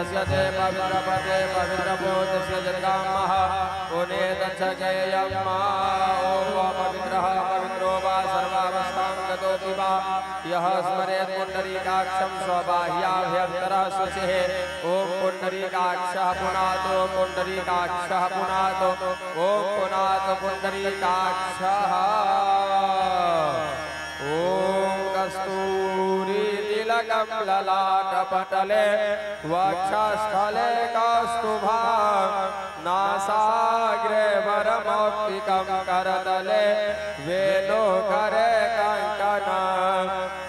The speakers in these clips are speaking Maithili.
पवित्रस्य पवित्रपते पवित्रपोतस्य जगामः पुनेतच्छकेयं मा ॐ पवित्रः पवित्रो वा सर्वावस्थां गतोऽपि वा यः स्मरेत् पुण्डरीकाक्षं स्वबाह्याभ्यन्तरः शुचिः। ॐ पुण्डरीकाक्षः पुनातो पुण्डरीकाक्षः पुनातो ॐ पुनातो पुण्डरीकाक्षः। ॐ कस्तूरीतिलकं ललाटपटले वक्षस्थले कौस्तुभं नासाग्रे वरमौक्तिकं करतले वेणुकरे कङ्कणं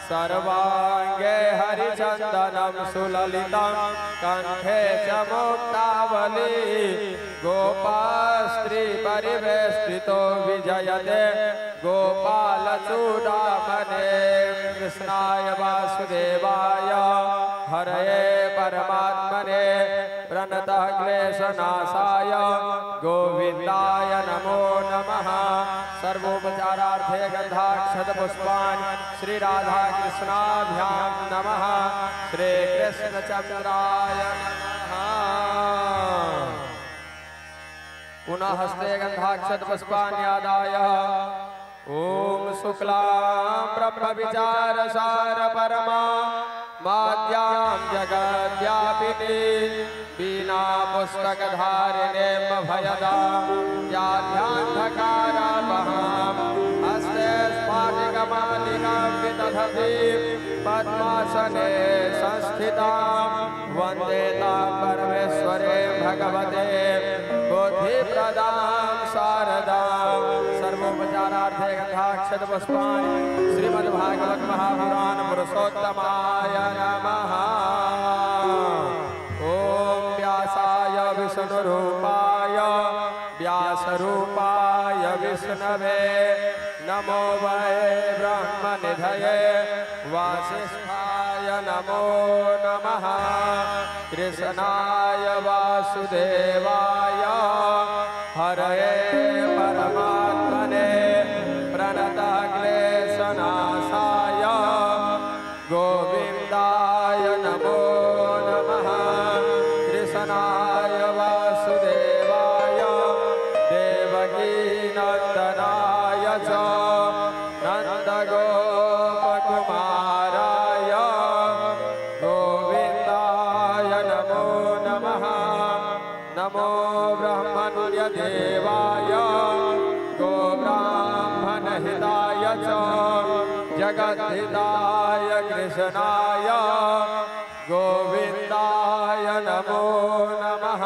सर्वाङ्गे हरिचन्दनं सुललितं कण्ठे च मुक्तावली गोपास्त्री परिवेष्टितो विजयते गोपालचूडामणे। कृष्णाय वासुदेवाय हरये परमात्मने प्रणतः क्लेशनाशाय गोविन्दाय नमो नमः। सर्वोपचारार्थे गन्धाक्षतपुष्पाणि श्री राधा कृष्णाभ्यां नमः। श्री कृष्णचन्द्राय नमः। पुनः हस्ते गन्धाक्षत पुष्पाण्यादाय ॐ शुक्लां ब्रह्म विचार सार परमा माद्यां जगद्व्यापिनी वीणा पुस्तकधारिणे भयदा जाध्यान्धकारापहां हस्ते स्फाटिकमालिकां विदधति पद्मासने संस्थितां वन्दे तां परमेश्वरे भगवते बुद्धिप्रदां शारदां। सर्वोपचारार्थे गन्धाक्षत पुष्पाणि श्रीमद्भागवत महापुराण पुरुषोत्तमाय नमः। ॐ व्यासाय विष्णुरूपाय व्यासरूपाय विष्णवे नमो वै ब्रह्मनिधये वासिष्ठाय नमो नमः। कृष्णाय वासुदेवाय हरये परमात्मने प्रणतः क्लेशनाशाय गोविन्दाय नमो नमः। कृष्णाय वासुदेवाय देवकीनन्दनाय च नन्दगोपकुमाराय गोविन्दाय नमो नमः। नमो ब्रह्मण्यदेवाय गोब्राह्मणहिताय च जगद्धिताय कृष्णाय गोविन्दाय नमो नमः।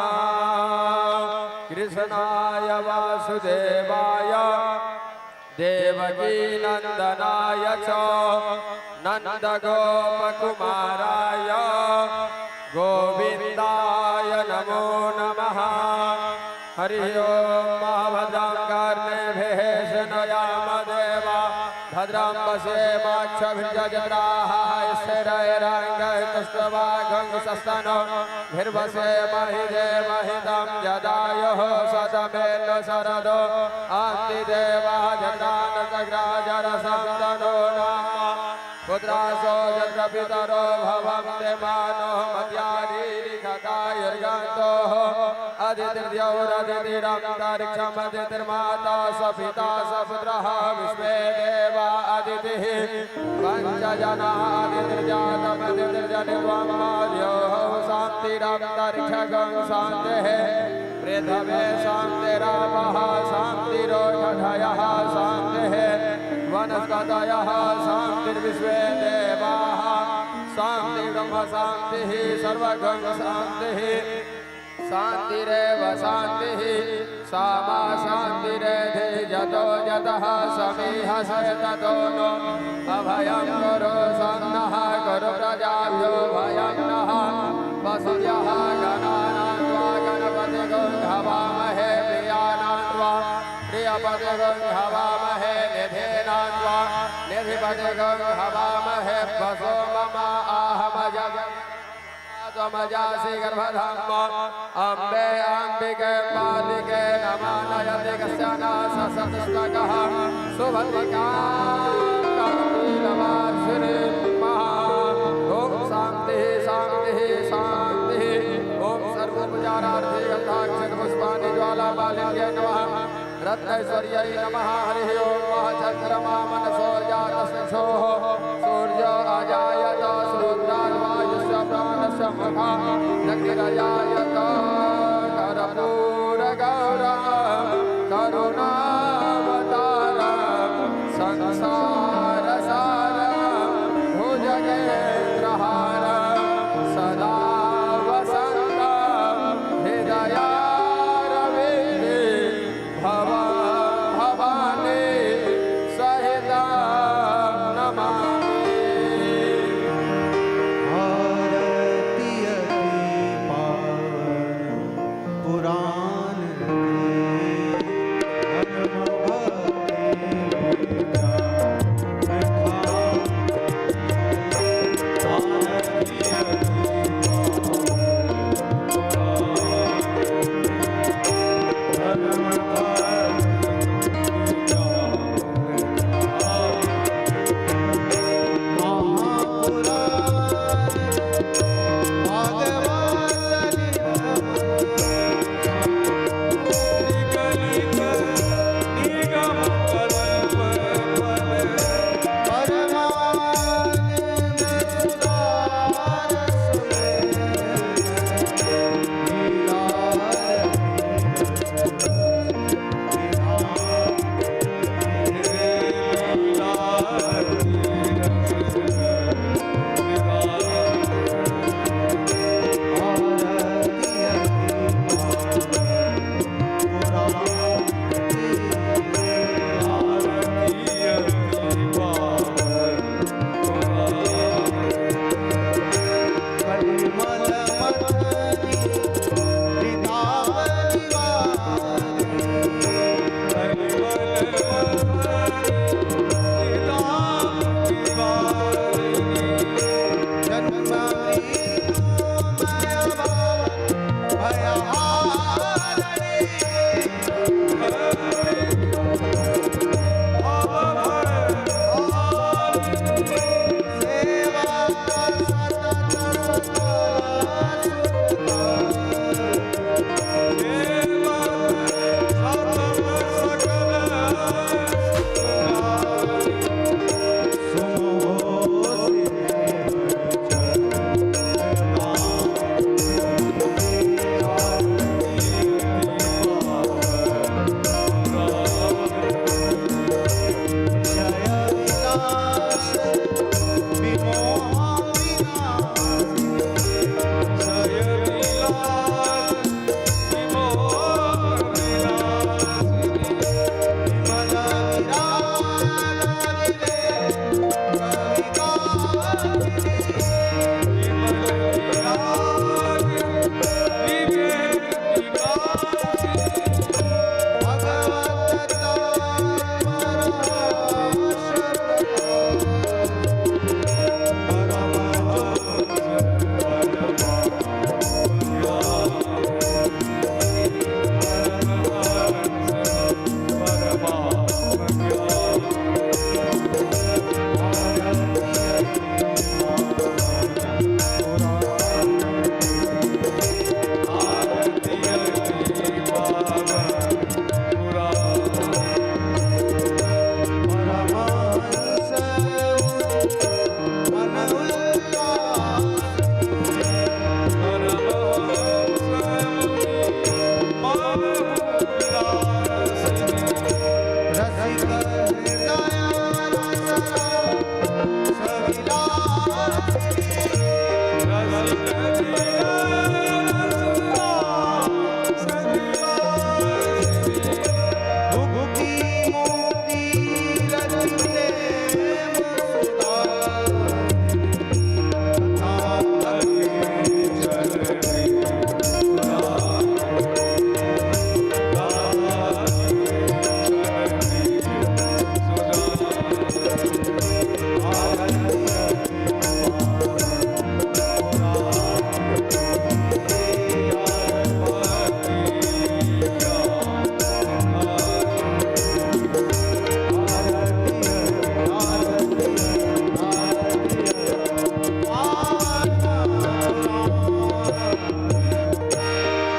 कृष्णाय वासुदेवाय देवकीनन्दनाय च नन्दगोपकुमाराय गोविन्दाय नमो नमः। हरि ओम महाभद्रां कर्णेभिः शृणुयाम देवा भद्रां पश्येमाक्षभिर्यजत्राः स्थिरैरङ्गैस्तुष्टुवागुंसस्तनूभिर्वशेमहि देवहितं जदायुः शतमेन शरदो अन्ति देवा जत्रानसग्राजरसं तनूनाम् पुत्रासो यत्र पितरो भवन्ति मानो मद्यारीरिखतायुर्गन्तोः अदितिर्द्यौरदितिरन्तरिक्षमदितिर्माता स पिता स पुत्रः विश्वे देवा अदितिः पञ्चजनाः अदितिर्जातमदितिर्जनित्वं माद्योः शान्तिरन्तरिक्षगं शान्तिः पृथिवी शान्तिरापः शान्तिरोषधयः शान्तिः वनस्पतयः शान्तिर्विश्वे देवाः शान्तिर्ब्रह्म शान्तिः सर्वगं शान्तिः शान्तिरेव शान्तिः सामा शान्तिरेधि यतो यतः समीहसे ततो नो अभयं कुरु सन्नः कुरु प्रजाभ्यो भयं नः वसुभ्यः गणानां त्वा गणपतिगुं हवामहे प्रियाणां त्वा प्रियपतिगुं हवामहे निधीनां त्वा निधिपतिगुं हवामहे वसो मम आहमज त्वमजासि गर्भधम्म अम्बे अम्बिके बालिके नमानयति कस्यनाससतस्तकः सुभद्रिकां कान्तिलवासिनीं महा। ॐ शान्तिः शान्तिः शान्तिः। रत्नेश्वर्यै नमः। हरिः ओम। चन्द्रमा मनसो जातसक्षोः सूर्यो अजायत श्रोत्राद्वायुस्य प्राणस्य मुखादग्निरजायत कर्पूरगौरं करुणावतारं संसारसारं भुजगेन्द्रहारं सदा वसन्तं हृदयारविन्दे भव भवानी सहितं नमामि। आरती अति पावन पुराण के धर्म भक्ति विज्ञान आरती अति धर्म महापुराण भागवत निगम कल्प परमानंद सुधारस में लीला आरती अति कलिमल मथनी वृंदावन जन्म भयहारणी सेवा सतत सकल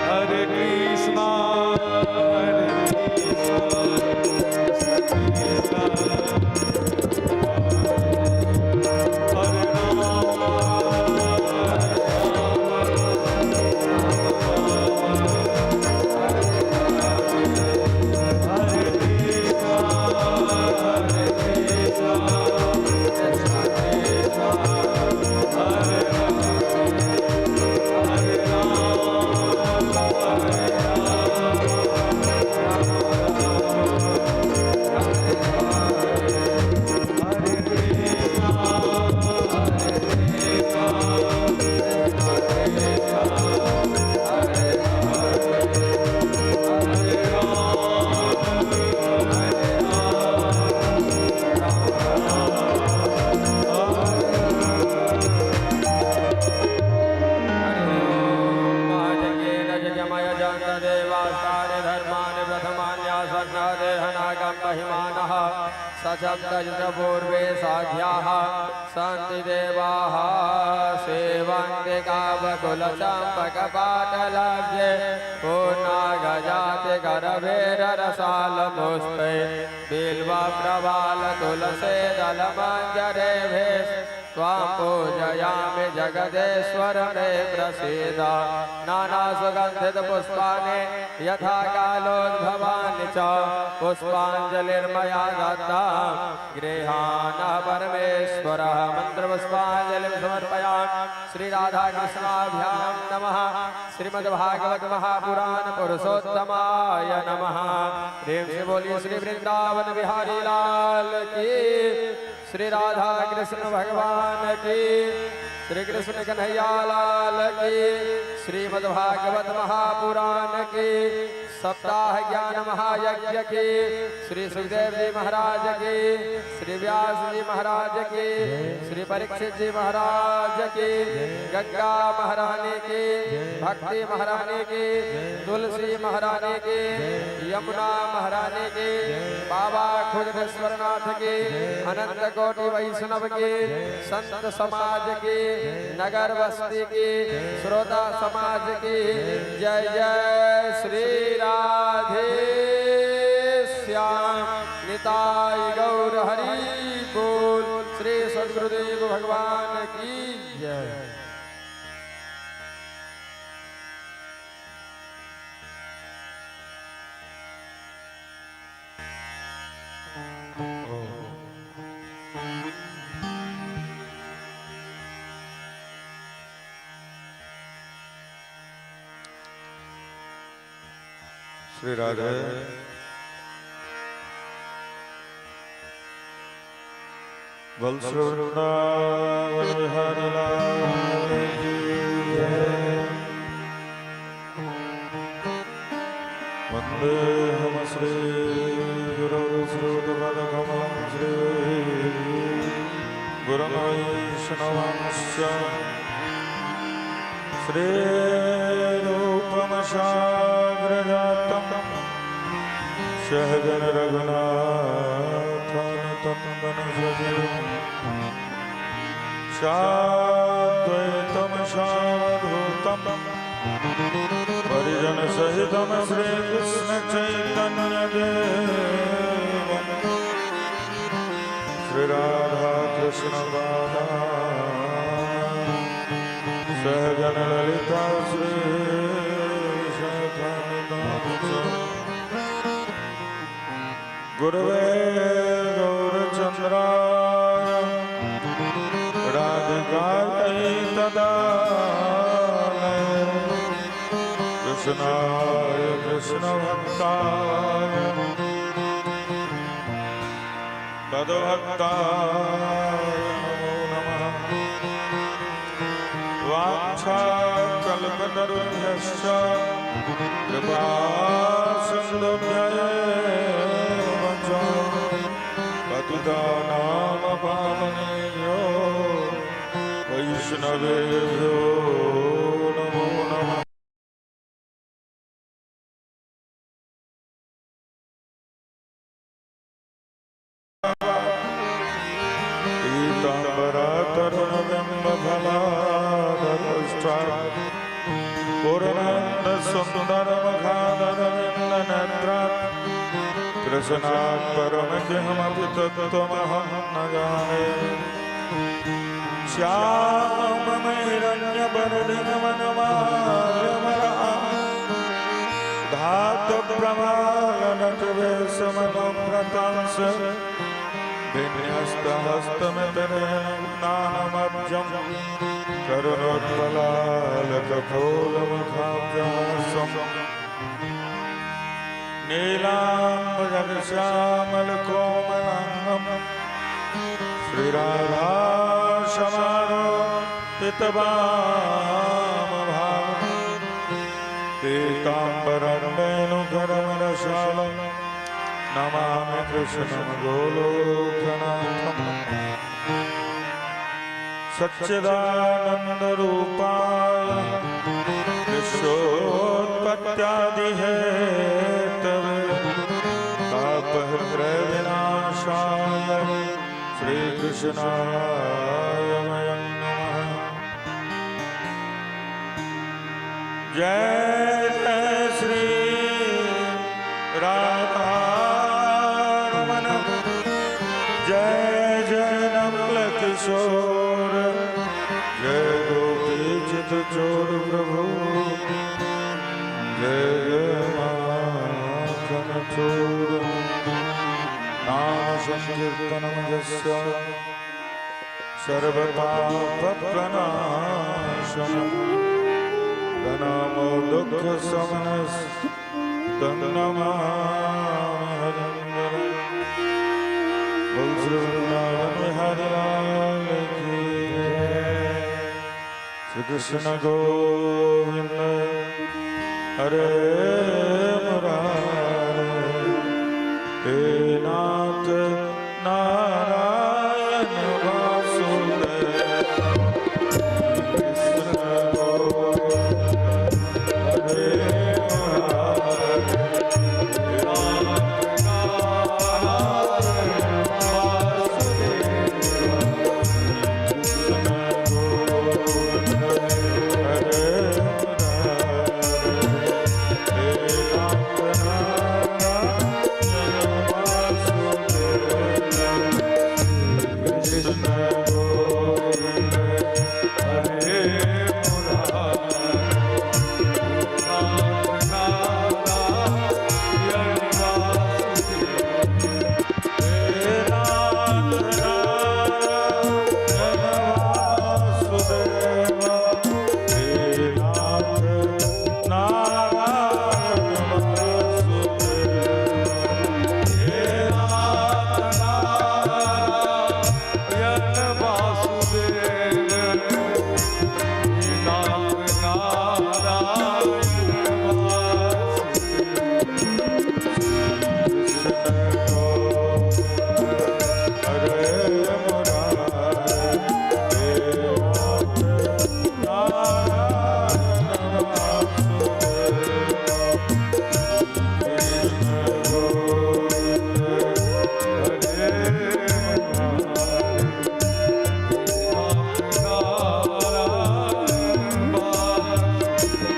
Hare Krishna, Hare Krishna. पचन्त पूर्वे साध्याः सन्ति देवाः सेवन्ति कावकुलचम्पकपाटलाब्जे पूर्णागजाति करवेररसालपुष्पे बिल्वप्रवाल तुलसे दलमञ्जरेभिः त्वां पूजयामि जगदेश्वर मे प्रसीद। नानासुगन्धितपुष्पाणि यथा कालोद्भवानि च पुष्पाञ्जलिर्मया दत्ता गृहाण परमेश्वरः। मन्त्रपुष्पाञ्जलिं समर्पयामि। श्री राधा कृष्णाभ्यां नमः। श्रीमद्भागवत महापुराण पुरुषोत्तमाय नमः। प्रेम से बोलिए श्री वृंदावन बिहारी लाल की, श्री राधा कृष्ण भगवान की, श्री कृष्ण कन्हैया लाल की, श्रीमद्भागवत महापुराण की, सप्ताह ज्ञान महायज्ञ की, श्री सुखदेव जी महाराज की, श्री व्यास जी महाराज की, श्री परीक्षित जी महाराज की, गंगा महारानी की, भक्ति महारानी की, तुलसी महारानी की, यमुना महारानी की, बाबा खुदनेश्वरनाथ की, अनंत कोटि वैष्णव की, संत समाज की, नगर बस्ती की, श्रोता समाज की जय जय श्री राधे श्याम निताय गौर हरि बोल। श्री सद्गुरुदेव भगवान की जय। શ્રી રાધે. બોલ શ્રી વૃંદાવન બિહારી લાલ કી જય. વંદેહમ શ્રી ગુરુ શ્રીયુતપદકમલમ શ્રી ગુરું વૈષ્ણવાંશ્ચ શ્રી રૂપમ સાગરજાતમ સહગણ રઘુનાથાન્વિतं સજીવમ સાદ્વૈતમ સાવધૂતમ પરિજન સહિતમ શ્રી કૃષ્ણ ચૈતન્ય દેવમ શ્રી રાધા કૃષ્ણ પાદા સહગણ લલિતા શ્રી વિશાખાન્વિતાંશ્ચ. ગુરવે ગૌરચંદ્રાય રાધિકાય તદાલય કૃષ્ણાય કૃષ્ણ ભક્તાય તદ્ભક્તાય નમો નમઃ. વાચ્છા કલ્પતરુભ્યશ્ચ કૃપા સિંધુભ્ય એવ ચ પતિતાનાં પાવનેભ્યો વૈષ્ણવેભ્યો નમો નમઃ. પીતાંબરા પૂર્ણાનંદ સુંદર મુખાદરવિંદ નેત્રાत् કૃષ્ણાत् પરમ કિમપि તત્ત્વમહં ન જાને. શ્યામ હિરણ્ય ધાત પ્રવાલ નટવેશમનોવ્રતાંશ વિન્યસ્તહસ્તમિતરેણ જ્ઞાનમબ્જમ કરુણોત્પલાલકફૂલમુખાબ્જાસમ નીલાંબુજશ્યામલકોમલાંગમ શ્રીરાધા સમારોપિતવામ ભાગ પીતાંબરમ વેણુકરમરશાલમ નમામિ કૃષ્ણમ ગોલોકનાથમ. સચ્ચિદાનંદ રૂપાય વિશ્વોત્પત્યાદિ હેતવે તાપત્રય વિનાશાય कृष्णाय वयं नमः। जय जय श्री राधारमण, जय जय नवल किशोर, जय गोपी चित चोर प्रभु, जय जय माखन चोर। नाम संकीर्तनं यस्य सर्व पाप प्रणाशनम्, प्रणामो दुःख शमनं नमामि हरिं। बोल श्री वृंदावन बिहारी लाल की जय। श्री कृष्ण गोविंद हरे मुरारे, हे नाथ नारायण वासुदेव। कृष्ण गोविंद हरे मुरारे, हे नारायण वासुदेव। कृष्ण गोविंद हरे मुरारे, हे नाथ नारायण वासुदेव। कृष्ण गोविंद हरे मुरारे, नारायण वासुदेव। हे नाथ नारायण वासुदेव, हे नाथ नारायण वासुदेव। हे नाथ नारायण वासुदेव, हे नाथ नारायण वासुदेव। कृष्ण गोविंद हरे मुरारे, हे नाथ नारायण वासुदेव। कृष्ण गोविंद हरे मुरारे, नाथ नारायण वासुदेव।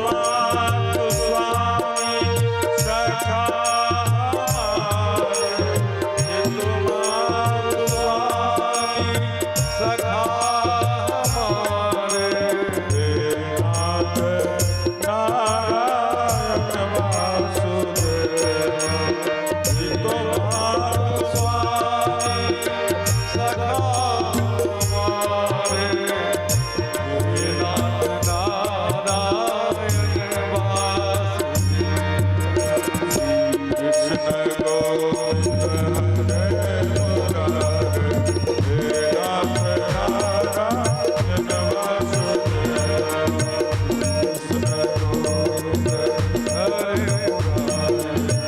मातु स्वामी सखा हमारे, मातु स्वामी सखा हमारे, हे नाथ नारायण वासुदेव। मातु स्वामी सखा हमारे, हे नाथ नारायण वासुदेव। कृष्ण गोविंद हरे मुरारे, हे नाथ नारायण वासुदेव। कृष्ण गोविंद हरे मुरारे,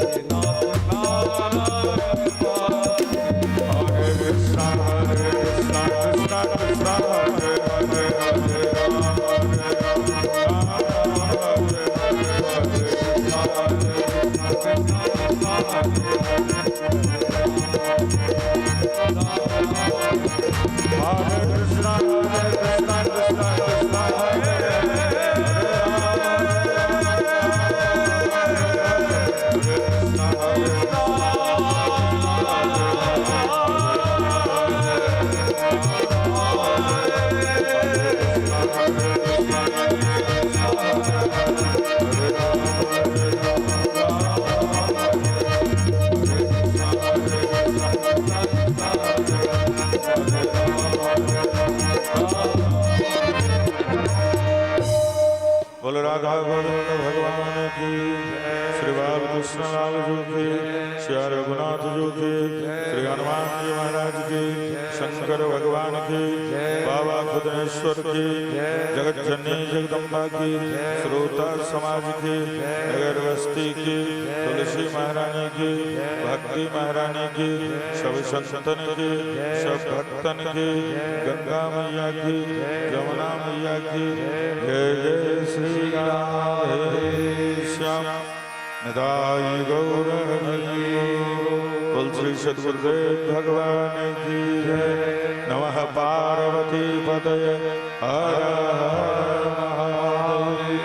हे नाथ नारायण वासुदेव। हरे कृष्ण हरे कृष्ण कृष्ण कृष्ण हरे हरे, हरे राम हरे राम राम राम हरे हरे, हरे कृष्ण हरे कृष्ण कृष्ण कृष्ण हरे हरे, हरे कृष्ण हरे कृष्ण कृष्ण कृष्ण हरे हरे, हरे राम हरे राम राम राम हरे हरे, हरे कृष्ण हरे कृष्ण हरे राधा गोविंद भगवान की, श्री बाल कृष्ण लाल जी की, श्री रघुनाथ जी की, श्री हनुमान जी महाराज की, शंकर भगवान की, बाबा खुदनेश्वर की, जगत जननी जगदम्बा की, श्रोता समाज की, नगर बस्ती की, तुलसी महारानी की, भक्ति महारानी की, सब संतन की, सब भक्तन की, गंगा मैया की, यमुना मैया की जय जय श्री राधे श्याम निताई गौर हरि बोल। श्री सद्गुरुदेव भगवान की जय। नमः पार्वती पतये हर हर महादेव।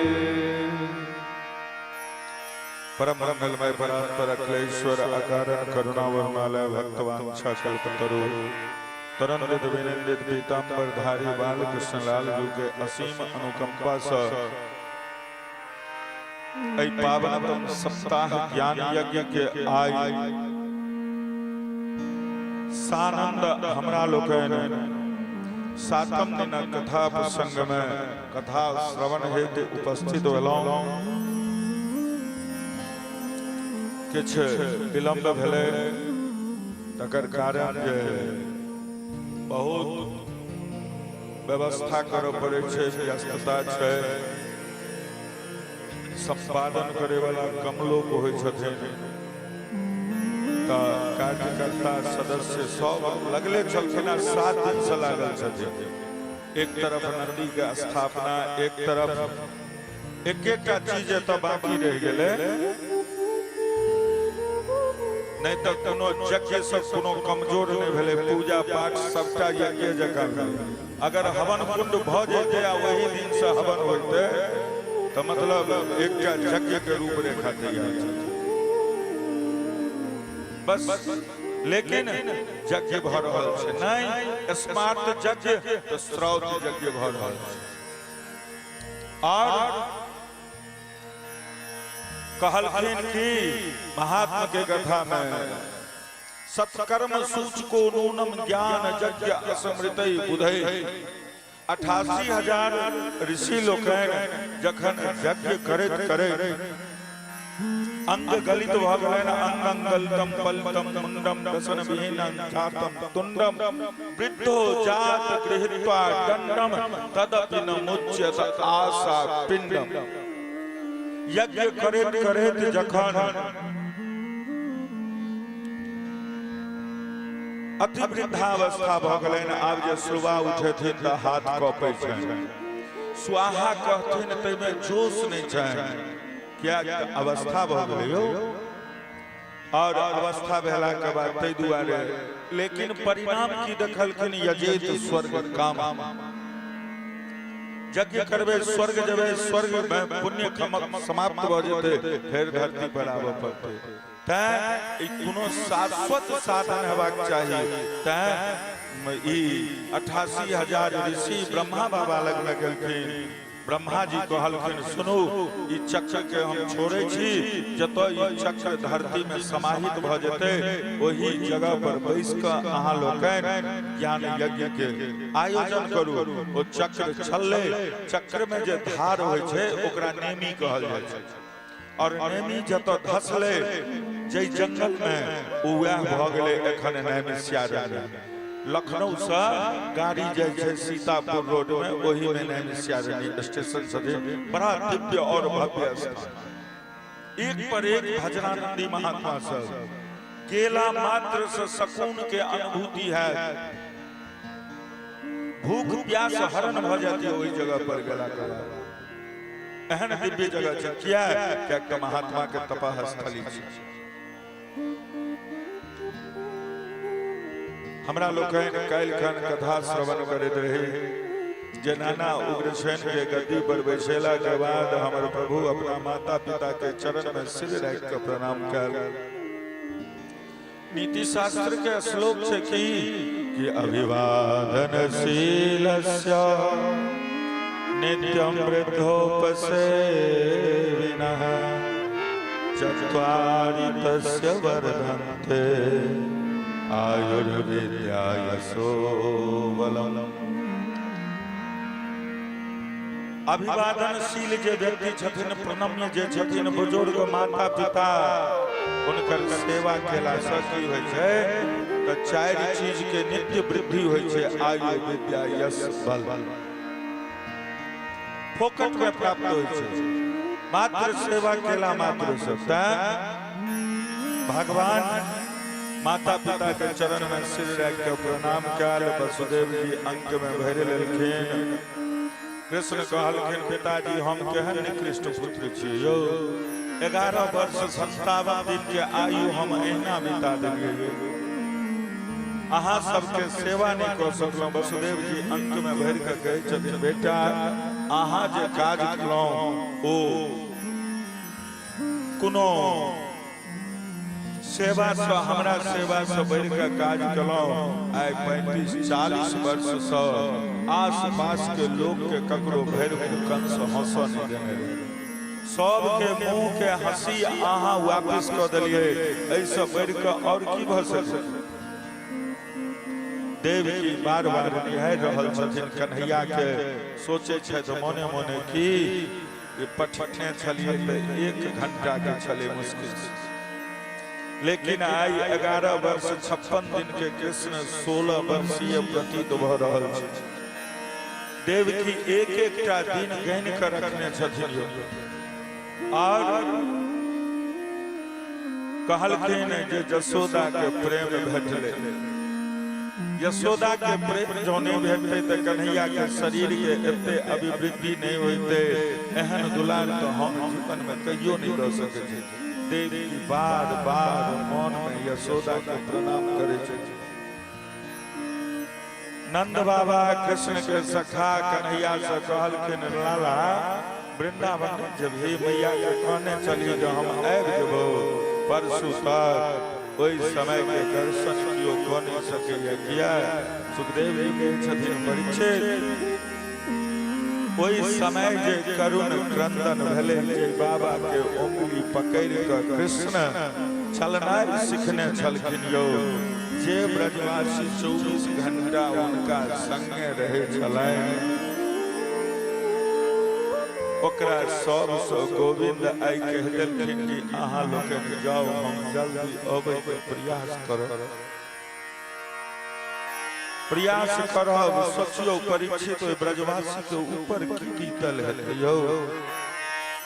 परम मंगलमय परात्पर अखिलेश्वर अकारण करुणावरमालय भक्तवांछा कल्पतरु तरंदित विनिंदित पीताम्बर धारी बाल कृष्ण लाल जी के असीम अनुकंपा सँ एहि पावनतम सप्ताह ज्ञान यज्ञ के आइ सानंद हमरा लोकनि सातम दिनक कथा प्रसंग में कथा श्रवण हेतु उपस्थित भेलहुँ। किछु विलम्ब भेलै, तकर कारण जे बहुत व्यवस्था करऽ पड़ै छै, व्यस्तता छै, सम्पादन करैवला कम लोक होइ छथिन, तऽ कार्यकर्ता सदस्य सब लगले छलखिन आ 7 दिन से लागल छथिन। एक तरफ नदी के स्थापना, एक तरफ एक एकटा चीज एतऽ बाकी रहि गेलै, नहि तऽ कोनो यज्ञ से कोनो कमजोर नहि भेलै। पूजा पाठ सबटा यज्ञ जकाँ भेलै। अगर हवन कुंड भऽ जेतै आ ओहि दिन से हवन होइतै तऽ मतलब एकटा यज्ञ के रूपरेखा तैयार छै बस। लेकिन यज्ञ भऽ रहल छै नहि स्मार्ट यज्ञ, तऽ श्रौत यज्ञ भऽ रहल छै। और कहलखिन कि महात्मा के कथा में सत्कर्म सूचको नूनम ज्ञान यज्ञ असमृतै बुधै। 88,000 ऋषि लोकनि जखन यज्ञ करैत करैत अंग गलित भऽ गेलनि, अंगं गलितं पलितं मुंडम दसन विहीनं जातं तुंडम वृद्धो जात गृहीत्वा दंडम तदपि न मुच्यत आशा पिंडम। यज्ञ करैत करैत जखन अति वृद्धावस्था भऽ गेलनि, आब जे सुबह उठेथिन तऽ हाथ कँपै छनि, स्वाहा कहथिन ताहिमे जोश नहि छनि, किएक तऽ अवस्था भऽ गेलै यौ। और अवस्था भेला के बाद ताहि दुआरे, लेकिन परिणाम की देखलखिन, यजेत स्वर्ग काम। यज्ञ करबै स्वर्ग जेबै, स्वर्ग में पुण्य समाप्त भऽ जेतै, फेर धरती पर आबऽ पड़तै। तैं ई कोनो शाश्वत साधन हेबाक चाही। तैं ई 88,000 ऋषि ब्रह्मा बाबा लगमे गेलखिन। ब्रह्मा जी कहलखिन सुनू, ई चक्र के हम छोड़ै छी, जतऽ ई चक्र धरती में समाहित भऽ जेतै ओहि जगह पर बैस कऽ अहाँ लोकनि ज्ञान यज्ञ के आयोजन करू। ओ चक्र छललै, चक्र में जे धार होइ छै ओकरा नेमी कहल जाइ छै, और नेमी जतऽ धसलै जै जंगल में ओ वएह भऽ गेलै एखन नैमिषारण्य। लखनऊ से गाड़ी जाइ छै सीतापुर रोड में, ओही में नैमिषारण्य स्टेशन छथिन। बड़ा दिव्य और भव्य स्थान। एक पर एक भजनानंदी महात्मा सब गेला मात्र से सकून के अनुभूति है, भूख प्यास हरण भऽ जाती ओहि जगह पर गेला के बाद। एहन दिव्य जगह छै, किया? कियाक तऽ महात्मा के तपः स्थली छै। हमरा लोकनि काल्हि खन कथा श्रवण करैत रही जे नाना उग्रसेन के गद्दी पर बैसेला के बाद हमर प्रभु अपना माता पिता के चरण में सिर राखि के प्रणाम कयल। नीति शास्त्र के श्लोक छै कि अभिवादनशीलस्य नित्यं वृद्धोपसेविनः चत्वारि तस्य वर्धन्ते आयुर्विद्या यशो बलम्। अभिवादनशील जे व्यक्ति छथिन, प्रणम्य जे छथिन, बुजुर्ग माता पिता, हुनकर सेवा केलासँ की होइ छै तऽ चारि चीज के नित्य वृद्धि होइ छै, आयु, विद्या, यश, बल। फोकट में प्राप्त होइ छै मात्र सेवा केला मात्र से। तैं भगवान माता पिता के चरण में सिर राखि के प्रणाम कयल। वसुदेव जी अंक में भरि लेलखिन। कृष्ण कहलखिन, पिताजी, हम केहन निकृष्ट पुत्र छी यौ, 11 वर्ष 57 दिन के आयु हम एहिना बिता देलियै, अहाँ सबके सेवा नहि कऽ सकलहुँ। वसुदेव जी अंक में भरि कऽ कहै छथिन, बेटा, अहाँ जे काज केलहुँ ओ कोनो सेवा से, हमरा सेवा से बढ़ि कऽ काज केलहुँ। आइ 35-40 वर्ष से आस पास के लोक के ककरो भरि मुँह कंस हंसऽ नहि देने रहै। सबके मुंह के हंसी अहाँ वापिस कऽ देलियै, एहिसँ बढ़ि कऽ आओर की भऽ सकै? देवकी बार बार निहारि रहल छथिन कन्हैया के। सोचै छथि मोने मोने की जे पठने छलियै तऽ 1 घंटा के छलै मुश्किल से, लेकिन आइ 11 वर्ष 56 दिन के कृष्ण 16 वर्षीय प्रतीत भऽ रहल छै। देवकी एक एकटा दिन गनि कऽ रखने छथिन यौ। और कहलखिन जे जसोदा के प्रेम भेटलै, यशोदा के प्रेम जँ नहि भेटतै तऽ कन्हैया के शरीर के एते अभिवृद्धि नहि होइतै। एहन दुलार तऽ हम जीवन में कहियो नहि दऽ सकै छी। देवकी बार बार मन में यशोदा के प्रणाम करै छथिन। नंद बाबा कृष्ण के सखा कन्हैया से कहलखिन, लाला, वृंदावन जब हे मैया के कहने चली जे हम आबि जेबो परसू तक, ओहि समय के दर्शन केओ कऽ नहि सकैया। किया? सुखदेव जी कहै छथिन, परीक्षित, ओहि समय जे करुण क्रंदन भेलै, जे बाबा के उंगली पकड़ि कऽ कृष्ण चलनाइ सिखने छलखिन यौ, जे ब्रजवासी 24 घंटा हुनका संगे रहै छलनि, ओकरा सबसँ गोविंद आइ कहि देलखिन कि अहाँ लोकनि जाउ, हम जल्दी अबै के प्रयास करब, प्रयास करब। सोचियौ परीक्षित, ओहि ब्रजवासी के ऊपर की बीतल हेतै यौ?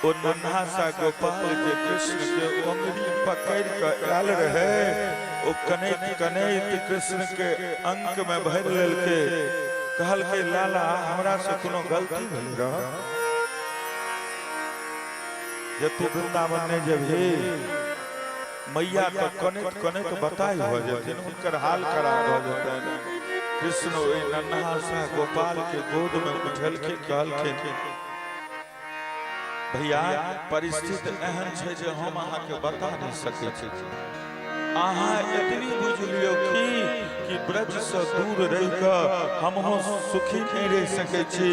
ओ नन्हा सा गोपाल जे कृष्ण के उंगली पकड़ि कऽ आयल रहै, ओ कनैत कनैत कृष्ण के अंक में भरि लेलकै। कहलकै, लाला, हमरा से कोनो गलती भेल रह जे तू वृंदावन नहि जेबही? मैया तऽ कनैत कनैत बताहि भऽ जेथिन, हुनकर हाल खराब भऽ जेतनि। कृष्ण ओहि नन्हा सा गोपाल के गोद में उठेलखिन, कहलखिन, भैया, परिस्थिति एहन छै जे हम अहाँके बता नहि सकै छी। अहाँ एतनी बुझि लियौ कि ब्रज से दूर रहि कऽ हमहूँ सुखी नहि रहि सकै छी,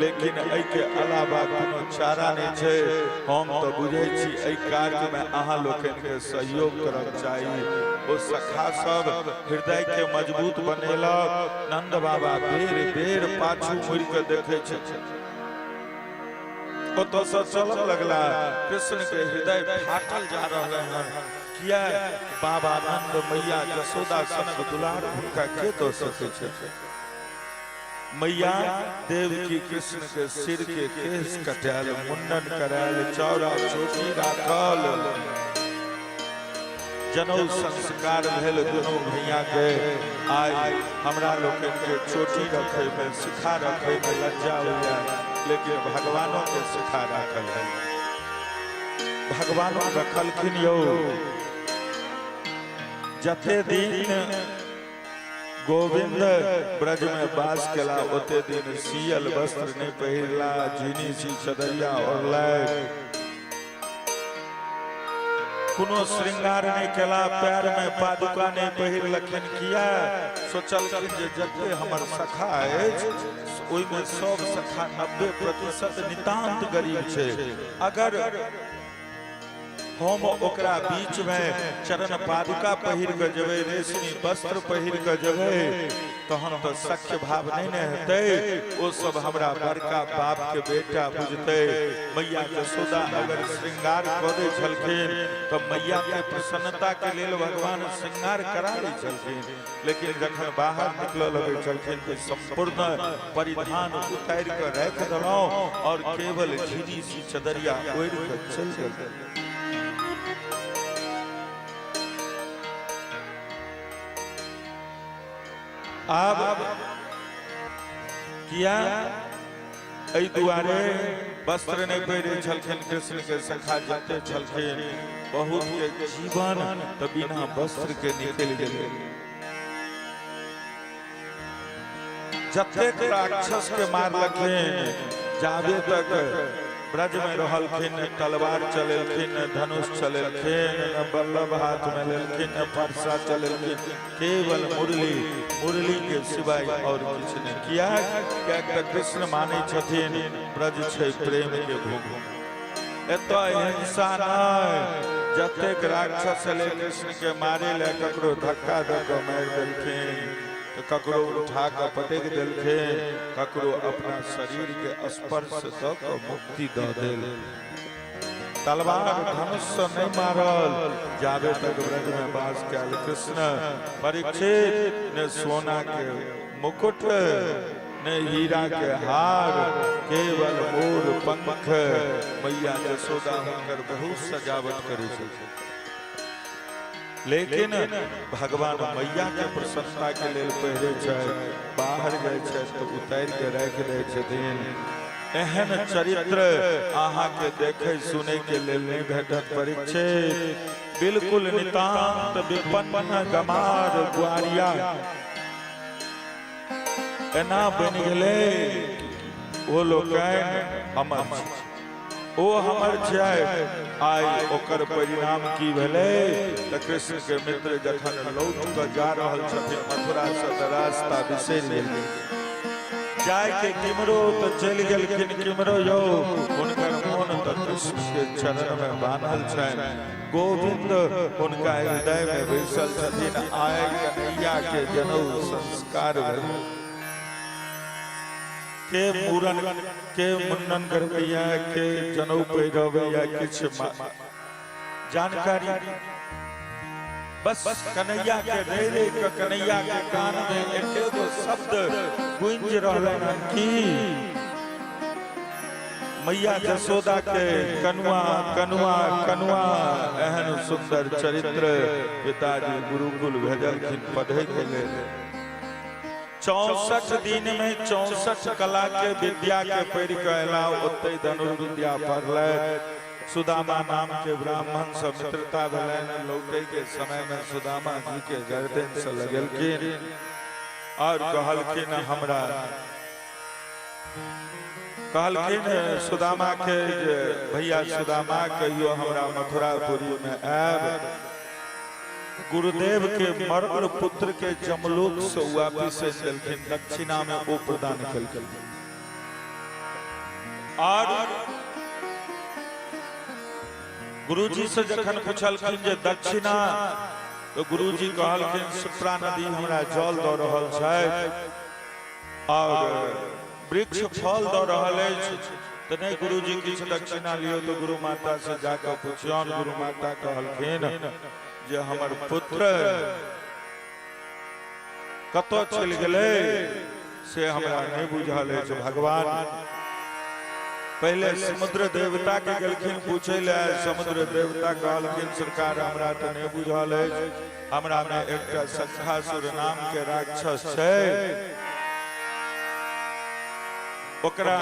लेकिन एहिके अलावा कोनो चारा नहि छै। हम तऽ बुझै छी एहि कार्यमे अहाँ लोकनिके सहयोग करक चाही। ओ सखा सब हृदय के मजबूत बनेलक। नंद बाबा बेर बेर पाछू मुड़ि कऽ देखै छथिन। ओतऽसँ चलऽ लगला। कृष्ण के हृदय फाटल जा रहल हन। किया? बाबा नंद, मैया जसोदा सनक दुलार हुनका के दऽ सकै छै? मैया देवकी कृष्ण के सिर के केश कटायल, मुंडन करायल, चौड़ा चोटी राखल, जनउ संस्कार भेल दुनू भैया के। आइ हमरा लोकनि के चोटी रखे में, शिखा रखे में लज्जा होइया, लेकिन भगवानों के शिखा राखल है, भगवानो रखलखिन यौ। जते दिन गोविंद ब्रज में वास केला, ओते दिन सियल वस्त्र नहीं पहिरला, झीनी सी चदरिया ओढ़लक, कोनो श्रृंगार नहि केला, पैर में पादुका नहि पहिरलखिन। किया? सोचलखिन जे जते हमर सखा अछि, ओहिमे सब सखा 90% नितांत गरीब छै। अगर हम ओकरा बीच में चरण पादुका पहिर के जेबै, रेशमी वस्त्र पहिर के जेबै, तहन तऽ सख्य भाव नहि ने हेतै। ओ सब हमरा बड़का बाप के बेटा बुझतै। मैया जसोदा अगर श्रृंगार कऽ दै छलखिन तऽ मैया के प्रसन्नता के लेल भगवान श्रृंगार करा दै छलखिन, लेकिन जखन बाहर निकलऽ लगै छलखिन तऽ सम्पूर्ण परिधान उतारि कऽ राखि देलहुँ और केवल झीनी सी चदरिया ओढ़ि कऽ चलि गेलहुँ। आब किया एहि दुआरे वस्त्र नहि पहिरे छलखिन कृष्ण के सखा जते छलखिन, बहुत के जीवन तऽ बिना वस्त्र के निकलि गेलै। जतेक राक्षस के मारलखिन, जाबे तक ब्रज में रहलखिन, ने तलवार चलेलखिन, ने धनुष चलेलखिन, ने बल्लभ हाथ में लेलखिन, ने फरसा चलेलखिन, केवल मुरली, मुरली के सिवाय और किछु नहि। किया? कियाक तऽ कृष्ण मानै छथिन ब्रज छै प्रेम के भूमि, एतऽ हिंसा नहि। जतेक राक्षस एलै कृष्ण के मारे लए, ककरो धक्का दऽ कऽ मारि देलखिन, तऽ ककरो उठा कऽ पटकि देलखिन, ककरो अपना शरीर के स्पर्श दऽ कऽ मुक्ति दऽ देल। तलवार धनुष से नहीं मारल जाबे तक ब्रज में वास कयल कृष्ण। परीक्षित, ने सोना के मुकुट ने हीरा के हार, केवल मोर पंख। मैया जसोदा हुनकर बहुत सजावट करै छलखिन, लेकिन भगवान मैया के प्रसन्नता के लेल पहिरे छै, बाहर जाइ छै तऽ उतारि के राखि दै छथिन। एहन चरित्र अहाँ के देखे सुने के लेल नहीं भेटत परीक्षित। बिल्कुल नितांत विपन्न गमार ग्वारिया एना बनि गेलै, ओ लोकनि हमर छी, ओ हमर छै। आइ ओकर परिणाम की भेलै तऽ कृष्ण के मित्र जखन लौट कऽ जा रहल छथिन मथुरा से तऽ रास्ता बिसरि गेलखिन। जाय के किमरो तऽ चलि गेलखिन किमरो यौ, हुनकर मोन तऽ कृष्ण के चरण में बान्हल छनि, गोविंद हुनका हृदय में बैसल छथिन। आइ कन्हैया के जनउ संस्कार भेल, के मूड़न के मुंडन करबैया, के जनउ पहिरबैया, किछु जानकारी बस कन्हैया के रहि रहि के कन्हैया के कान में एक एगो शब्द गूंज रहलन हन कि मैया जसोदा के कनुआ कनुआ कनुआ। एहन सुंदर चरित्र, पिताजी गुरुकुल भेजलखिन पढ़े के लेल। 64 दिन में 64 कला के विद्या के पढ़ि के अयला, ओतहि धनुर्विद्या पढ़लथि। सुदामा नाम के ब्राह्मण से मित्रता भेलनि। लौटे के समय में सुदामा जी के गर्दन से लगेलखिन और कहलखिन, हमरा कहलखिन सुदामा के जे भैया सुदामा, कहियो हमरा मथुरापुरी में आयब। गुरुदेव के मरल पुत्र के जमलोक से वापिस आनि देलखिन, दक्षिणा में ओ प्रदान केलखिन। और गुरुजी से जखन पुछलखिन जे दक्षिणा, तो गुरुजी कहलखिन शिप्रा नदी हमरा जल दऽ रहल छै और वृक्ष फल दऽ रहल अछि, तऽ नहि गुरुजी किछु दक्षिणा लियौ। तऽ गुरु माता से जाकऽ पुछियौन। गुरु माता कहलखिन जे हमर पुत्र कतऽ चलि गेलै से हमरा नहि बुझल अछि भगवान। पहिले समुद्र देवता के गेलखिन पूछै लए। समुद्र देवता कहलखिन सरकार, हमरा तऽ नहि बुझल अछि, हमरा मे एकटा शंखासुर नाम के राक्षस छै, ओकरा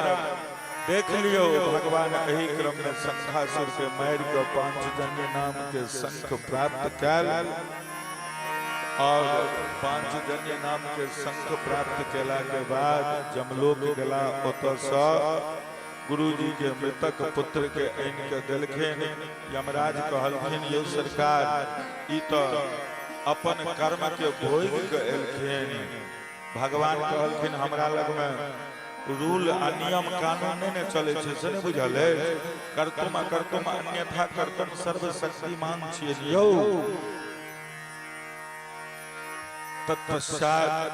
देख लियौ। भगवान एहि क्रम में शंखासुर के मारि कऽ पांचजन्य नाम के शंख प्राप्त कयल और पांचजन्य नाम के शंख प्राप्त केला के बाद जमलोक गेला। ओतऽ गुरुजी के मृतक पुत्र के आनि के देलखिन। यमराज कहलखिन यौ सरकार, ई तऽ अपन कर्म के भोगि के एलखिन। भगवान कहलखिन हमरा लगमे रूल आ नियम कानून नहि ने चलै छै, से नहि बुझल अछि? कर्तुम अकर्तुम अन्यथा कर्तुम सर्वशक्तिमान छियै यौ। तत्पश्चात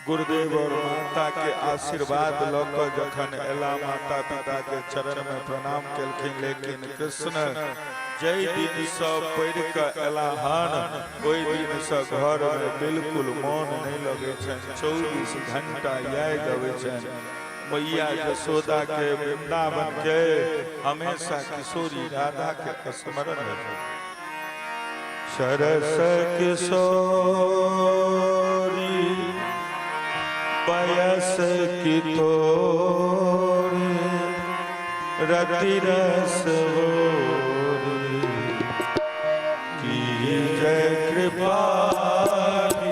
गुरुदेव और माता के आशीर्वाद लऽ कऽ जखन एला, माता पिता के चरण में प्रणाम केलखिन। लेकिन कृष्ण जै दिन से पढ़ि कऽ एला हन, ओहि दिन से घर में बिल्कुल मन नहीं लगै छनि। 24 घंटा याद अबै छनि मैया जसोदा के, वृंदावन के, हमेशा किशोरी राधा के स्मरण रहै। सरस किशोरी बयस की तोरी रति रस होरी की जय कृपा की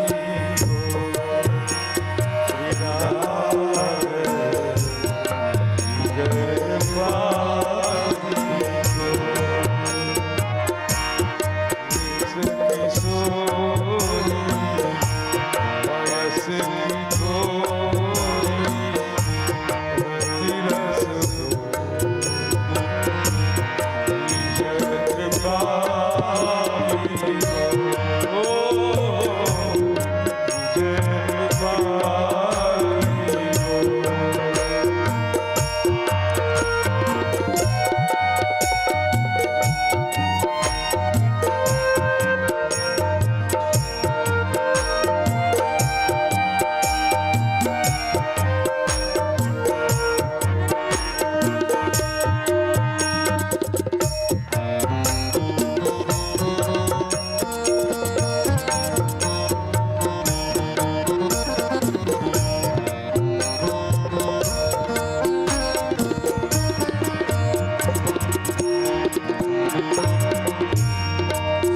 श्री राधे की जय कृपा की। किशोरी बयस की तोरी रति रस जय कृपा ओ जय कृपा।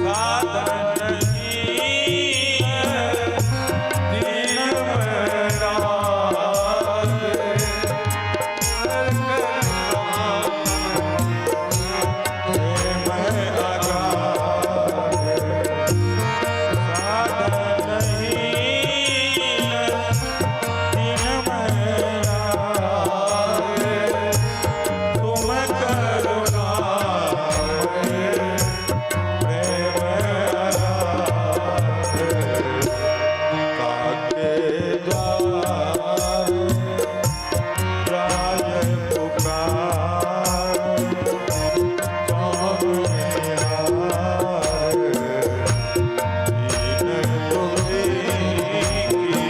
साधन नहीं दिन में रात प्रेम अगाध। साधन नहीं दिन में रात तुम करुणा प्रेम अगाध। काके द्वार राय पुकार कौन निहार दीन दुखी की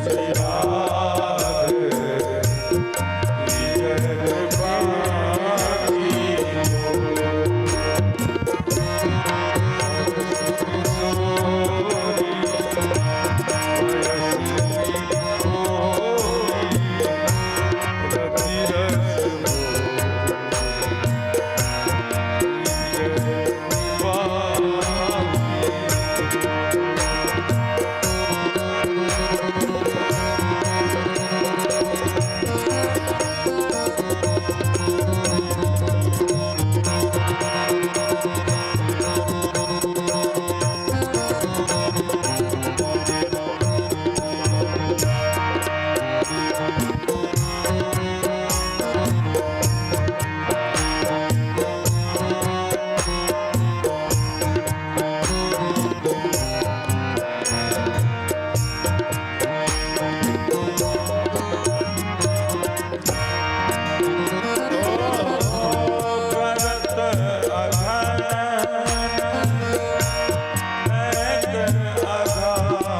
श्री राधे की जय कृपा की। करत अघन एक अघाओ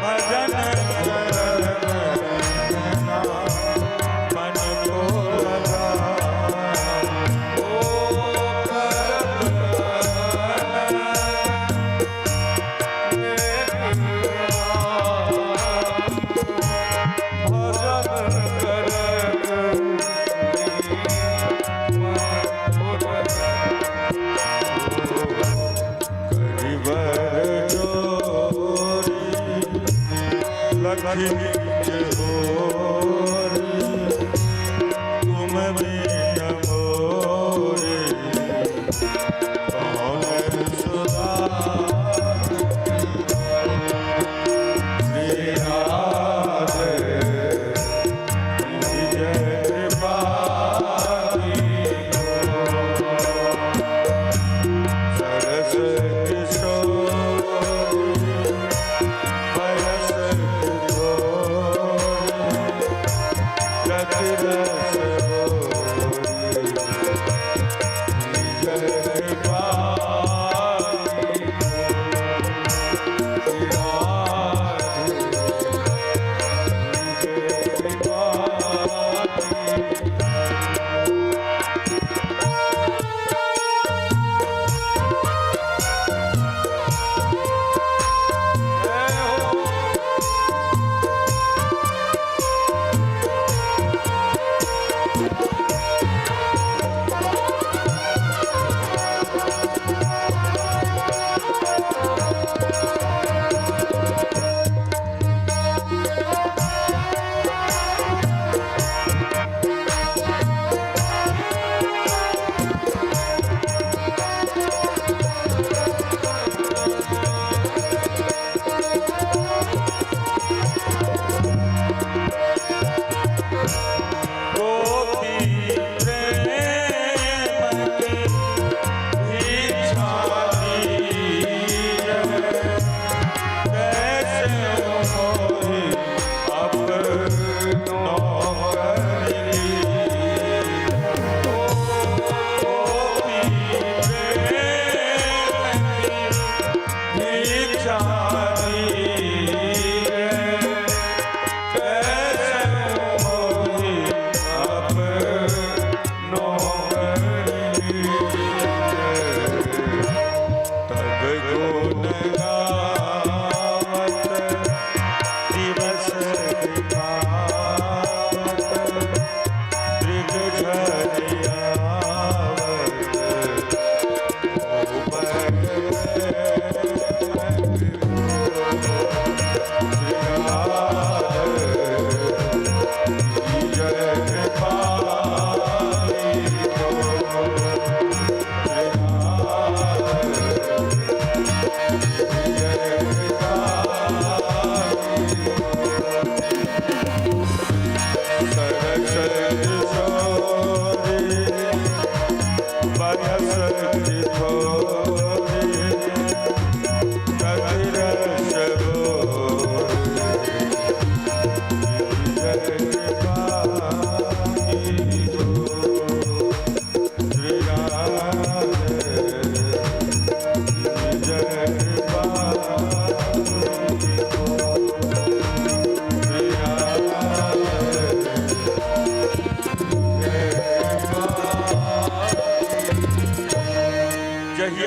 भजन करत मन को लगाओ। ओ करत भजन करत करिवर जोरी लक्ष्मी के होरी तुम बिन मोरे कौन सुधार। श्री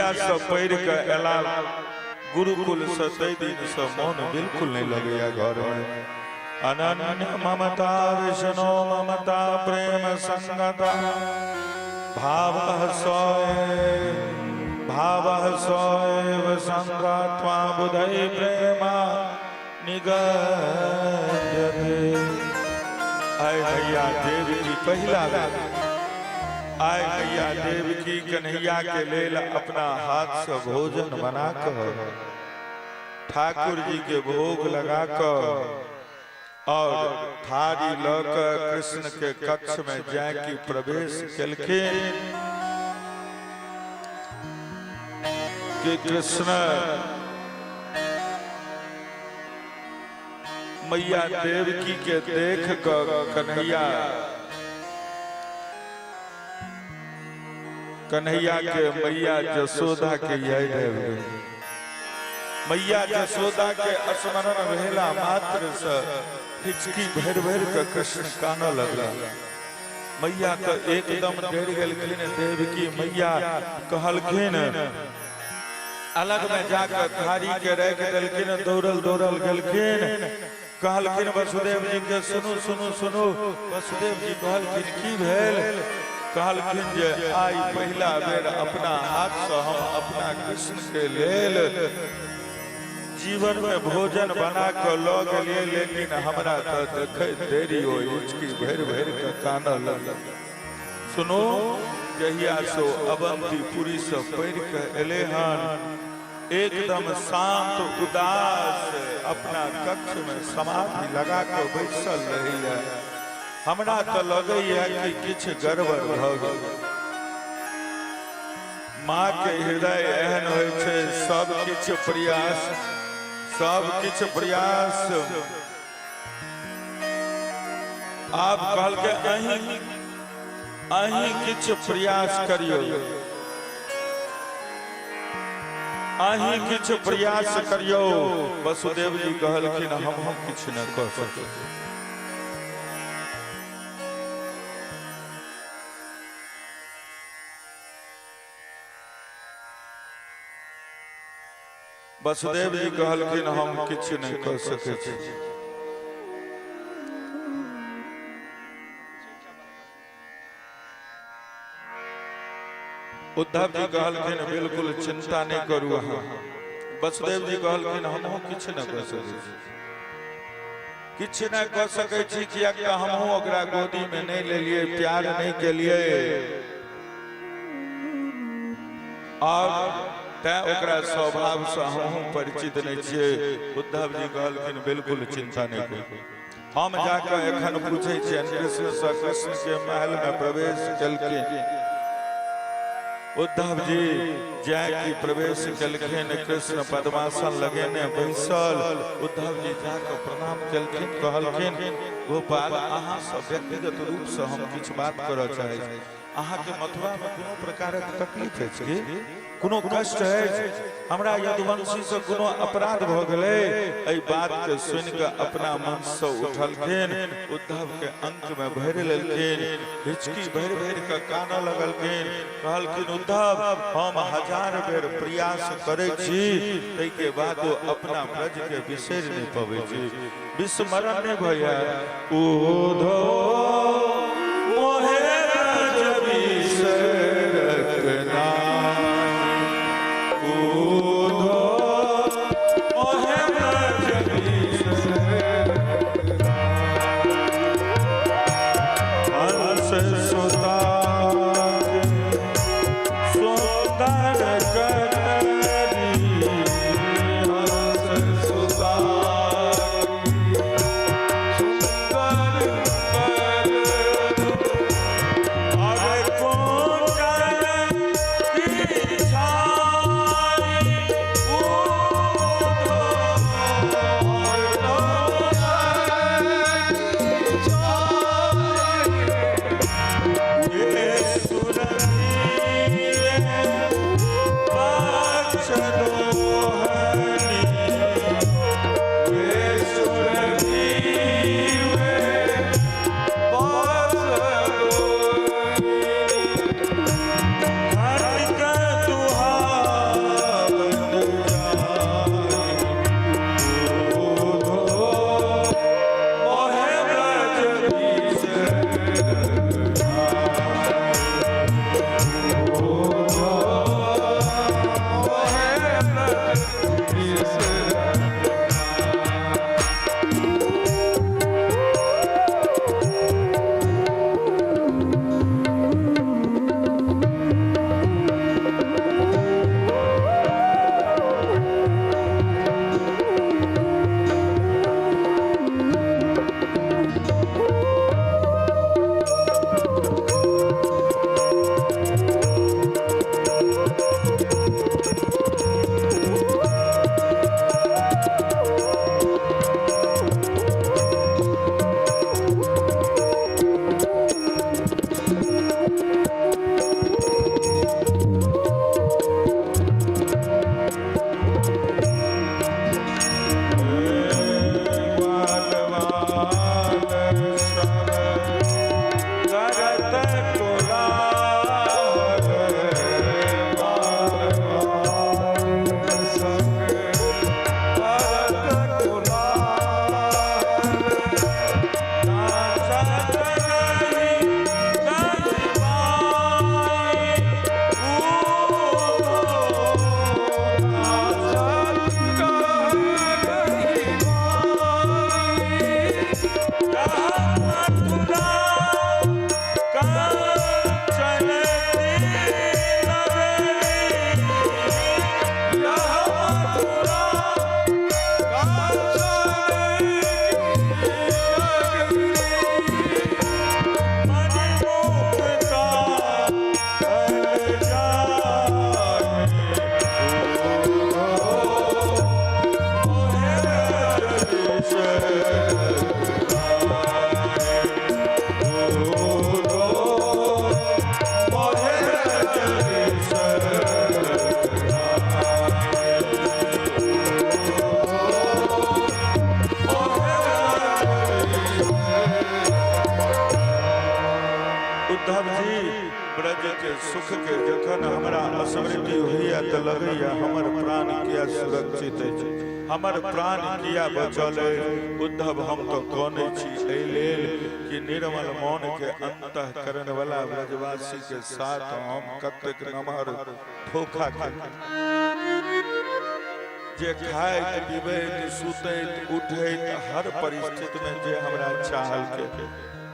जहिया से पढ़ि के एला गुरुकुल से तै दिन से मन बिल्कुल नहीं लगैया घर में। अनन्य ममता विष्णु ममता प्रेम संगता भाव सोए भाव सोएव संगत्वा बुधै प्रेमा निगद्यते। आय मैया देव की पहिला बेर, आय मैया देव की कन्हैया के लेल अपना हाथ से भोजन बना कर ठाकुर जी के भोग लगा कर और थारी ल के कृष्ण के कक्ष में जाके प्रवेश केलखिन कि कृष्ण मैया देवकी के देख कर कन्हैया कन्हैया के मैया जसोदा के याद आबि गेल। मैया जसोदा के स्मरण भेला मात्र से हिचकी भरि भरि के कृष्ण कानऽ लगला। मैया तऽ एकदम डरि गेलखिन। देवकी मैया कहलखिन, अलग में जाकर थारी के राखि देलखिन, दौड़ल दौड़ल गेलखिन, कहलखिन वसुदेव जी के, सुनू सुनू सुनू। वसुदेव जी कहलखिन, की भेल? कहलखिन जे आइ पहिला बेर अपना हाथ से हम अपना कृष्ण के लेल जीवन में भोजन बना के लऽ गेलियै, लेकिन हमरा तऽ देखैत देरी हो हिचकी भरि भरि के कानऽ लगल। सुनू, जहिया से अवंतीपुरी से पढ़ि के एलै हन, एकदम शांत उदास अपना कक्ष में समाधि लगा के बैसल रहैया। हमरा तऽ लगैया कि किछु गड़बड़ भऽ गेल। माँ के हृदय एहन होइ छै, सब किछु प्रयास, सब किछु प्रयास। आब कहलकै, अहीं अहीं किछु प्रयास करियौ, अहीं किछु प्रयास करियौ। वसुदेव जी कहलखिन, हम किछु न कऽ सकै। वसुदेव जी कहलखिन, हम किछु नहि कऽ सकै छी। उद्धव जी कहलखिन, बिल्कुल चिंता नहि करू अहाँ। वसुदेव जी कहलखिन, हमहूँ किछु नहि कऽ सकै छी, किछु नहि कऽ सकै छी, किएक तऽ हमहूँ ओकरा गोदीमे नहि लेलियै, प्यार नहि केलियै और तैं ओकरा स्वभावसँ हमहूँ परिचित नहि छियै। उद्धव जी कहलखिन, बिल्कुल चिंता नहि करू, हम जाकऽ एखन पूछै छियनि कृष्णसँ। कृष्ण के महल में प्रवेश केलखिन उद्धव जी। जाय की प्रवेश केलखिन, कृष्ण पद्मासन लगेने बैसल। उद्धव जी जाकऽ प्रणाम केलखिन, कहलखिन, गोपाल, अहाँ सँ व्यक्तिगत रूप से हम किछु बात करऽ चाहै छी। अहाँके मथुरा में कोनो प्रकारक तकलीफ अछि की? कोनो कष्ट अछि? हमरा यदुवंशी से कोनो अपराध भऽ गेलै? एहि बात के सुनि कऽ अपना मंच से उठलखिन, उद्धव के अंक में भरि लेलखिन, हिचकी भरि भरि कऽ कानऽ लगलखिन। कहलखिन, उद्धव, हम हजार बेर प्रयास करै छी, ताहिके बादो अपना ब्रज के बिसरि नहि पबै छी, विस्मरण नहि भैया। उद्धव मोहे ब्रज बिसरत नाहि, उद्धव मोहे ब्रज बिसरत हंस सुता सुंदर करी, हंस सुता सुंदर करी। के जखन हमरा स्मृति होइया तऽ लगैया हमर प्राण किया सुरक्षित अछि, हमर प्राण किया बचल अछि। उद्धव हम तऽ कनै छी एहि लेल कि निर्मल मन के अंतःकरण वाला ब्रजवासी के साथ हम कतेक नमहर धोखा केलियै। जे खाइत पीबैत सुतैत उठैत हर परिस्थिति में जे हमरा चाहल के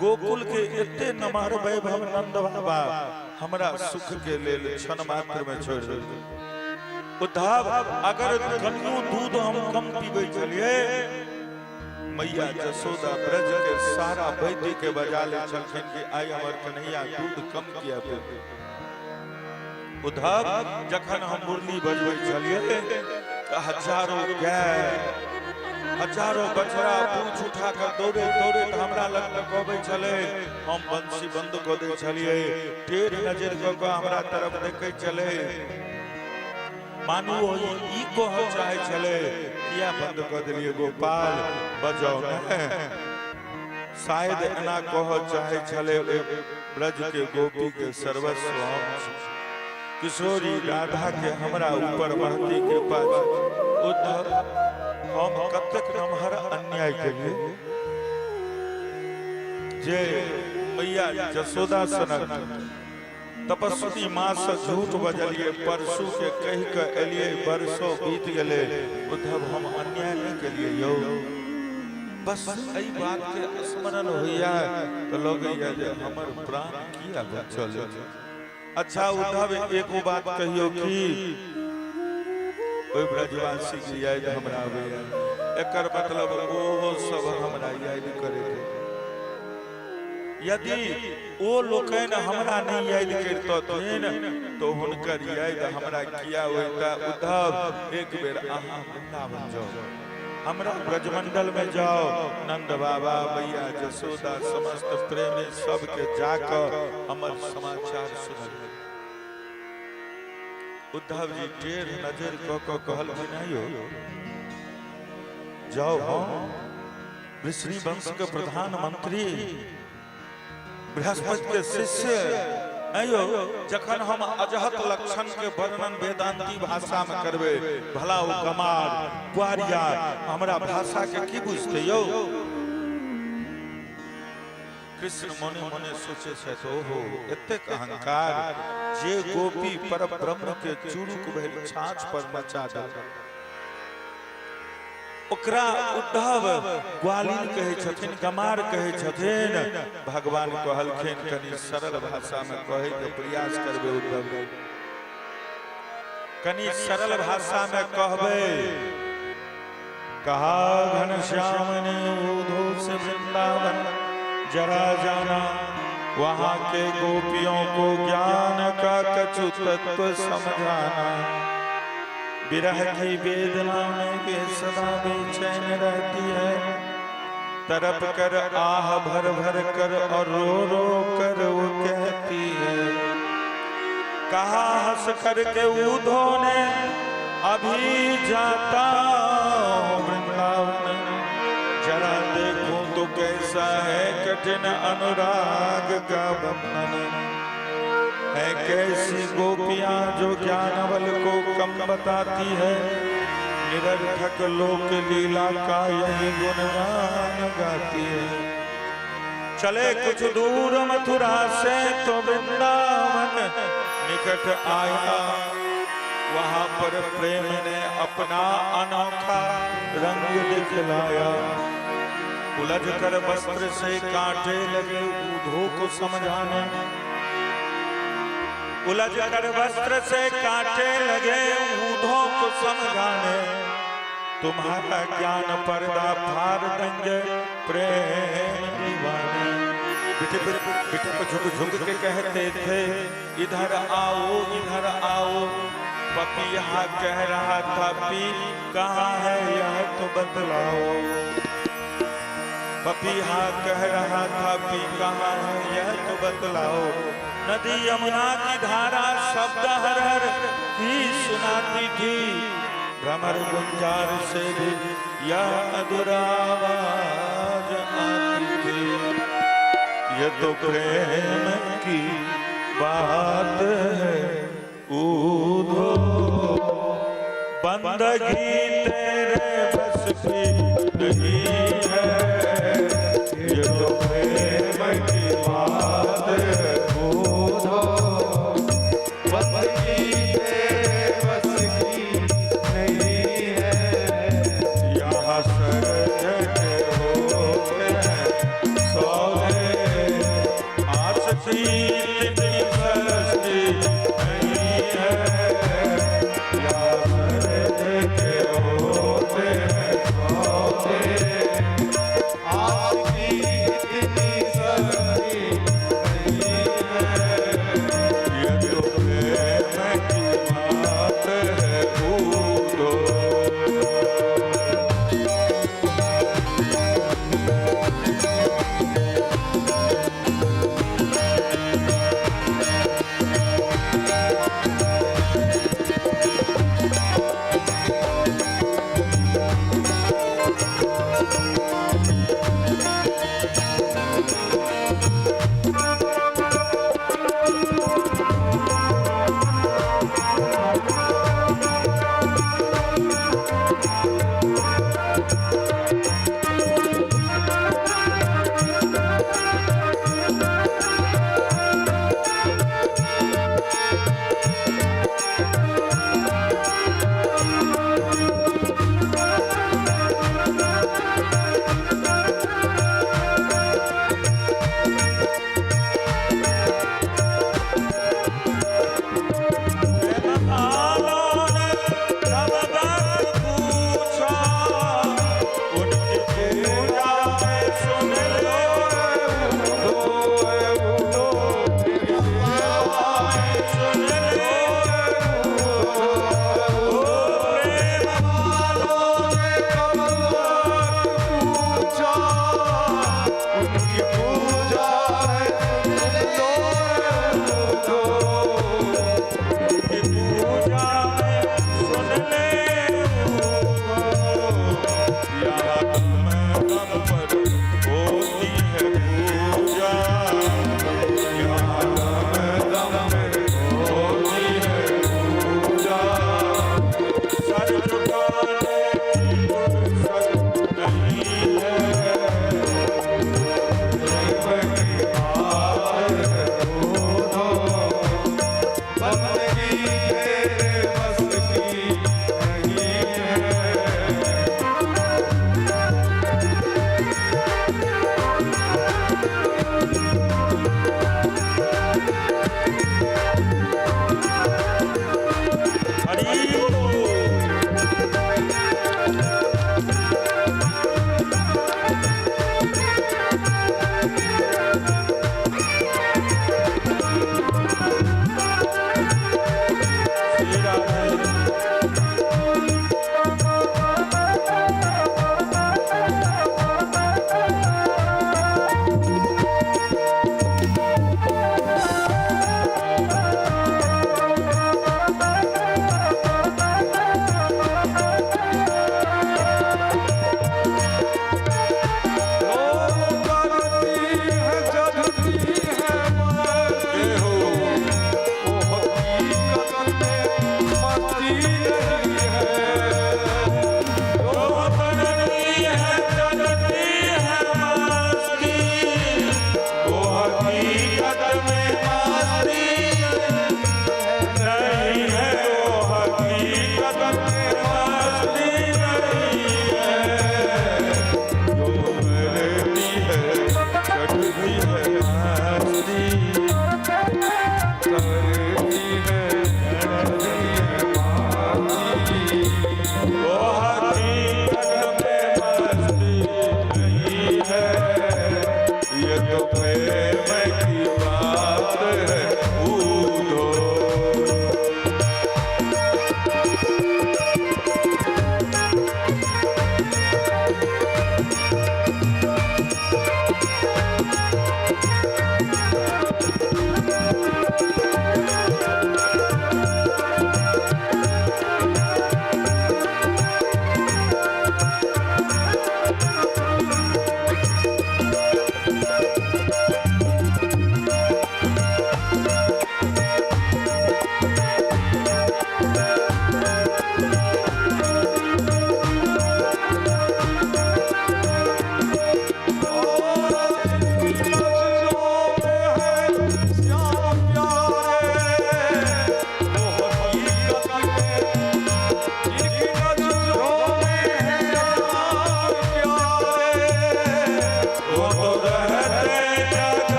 गोकुल के एते नमहर वैभव नंद बाबा हमरा सुख के लेल क्षण मात्र में छोड़ देलकै। उद्धव अगर कनियो दूध हम कम पीबै छलियै, मैया जसोदा ब्रज के सारा वैद्य के बजा ले छलखिन कि आइ हमर कन्हैया दूध कम किया पीबै। उद्धव जखन हम मुरली बजबै छलियै तऽ हजारों गाय हजारों बछड़ा पूछ उठा कऽ दौड़ैत दौड़ैत हमरा लग तक अबै छलै। हम बंसी बंद कऽ दै छलियै, टेढ़ नजर कऽ कऽ हमरा तरफ देखै छलै, मानू ओ ई कहऽ चाहै छलै किया बंद कऽ देलियै गोपाल, बजाउ ने। शायद एना कहऽ चाहै छलै ओहि ब्रज के गोपी के सर्वस्व हम छी, किशोरी राधा के हमरा ऊपर महती कृपा छै। उद्धव हम कतेक नमहर अन्याय केलियै जे मैया जसोदा सनक तपस्वी माँ से झूठ बजलियै, परसू के कहि के एलियै, बरसों बीत गेलै। उद्धव हम अन्याय नहि केलियै यौ, बस एहि बात के स्मरण होइया तऽ लगैया जे हमर प्राण किया बचल। अच्छा उद्धव एगो बात कहियो कि ओहि ब्रजवासी के याद हमरा आबैया, एकर मतलब ओहो सब हमरा याद करैत। यदि ओ लोकनि हमरा नहि याद करितथिन तऽ हुनकर याद हमरा किया होइता। उद्धव एक बेर अहाँ वृंदावन जाउ, हमरा ब्रजमंडल में जाओ, नंद बाबा मैया जसोदा समस्त प्रेमी सबके जाकऽ हमर समाचार सुनबियौ। उद्धव जी टेढ़ नजर कऽ कऽ कहलखिन आइयो जाओ, हम वृष्णि वंश के प्रधानमंत्री बृहस्पति के शिष्य आइयो जखन हम अजहत लक्षण के वर्णन वेदांती भाषा में करबै, भला ओ गमार ग्वारिया हमरा भाषा के की बुझते यौ। कृष्ण मने मने सोचे छथि ओहो एतेक अहंकार जे गोपी पर ब्रह्म के चुरुक भरि छाछ पर नचा देलक, ओकरा उद्धव ग्वालिन कहै छथिन, गमार कहै छथिन। भगवान कहलखिन कनि सरल भाषा में कहै के प्रयास करबै उद्धव, कनि सरल भाषा में कहबै। कहा घनश्याम ने उद्धव से वृंदावन जरा जाना, वहां के गोपियों को ज्ञान का कछु तत्व समझाना। विरह की वेदना में वे सदा बेचैन रहती है, तड़प कर आह भर भर कर और रो रो कर वो कहती है। कहा हंस करके उद्धव ने अभी जाता हूं वृंदावन, जरा देखूं तो कैसा है कठिन अनुराग का बंधन। है कैसी गोपियां जो ज्ञान बल को कम बताती है, निरर्थक लोक लीला का यही गुणगान गाती है। चले कुछ दूर मथुरा से तो वृंदावन निकट आया, वहां पर प्रेम ने अपना अनोखा रंग दिखलाया। उलझ कर वस्त्र से कांटे लगे उद्धव को समझाने, उलझ कर वस्त्र से कांटे लगे उद्धव को समझाने। तुम्हारा ज्ञान पर्दा फाड़ देंगे प्रेम दीवाने। बिटप बिटप झुक झुक के कहते थे इधर आओ इधर आओ, पपिया कह रहा था पी कहाँ है यह तो बतलाओ। पपिया कह रहा था पी कहाँ है यह तो बतलाओ। नदी यमुना की धारा शब्द हर हर की सुनाती थी, भ्रमर गुंजार से भी यह मधुर आवाज आती थी। ये तो प्रेम की बात है। बंदगी तेरे बस की नहीं है, ये तो प्रेम की बात है। उद्धव, बंदगी तेरे बस की नहीं है। यहाँ सर के होते हैं सौदे, आस की इतनी सस्ती नहीं है। यहाँ सर के होते हैं सौदे, आस की इतनी सस्ती नहीं है। ये तो प्रेम की बात है उद्धव। प्रेम वालों ने सब बात पूछा, उनकी पूजा में सुन लो सुन लो। प्रेम वालों ने कब वक्त पूछा, उनकी पूजा है सुन लो उद्धव। की पूजा में सुन ले। यहाँ दम दम पर होती है पूजा, यहाँ दम दम पर होती है पूजा। सर झुकाने की फुर्सत नहीं है, प्रेम की बात है उद्धव, बंदगी तेरे बस की नहीं है। हरि बोल।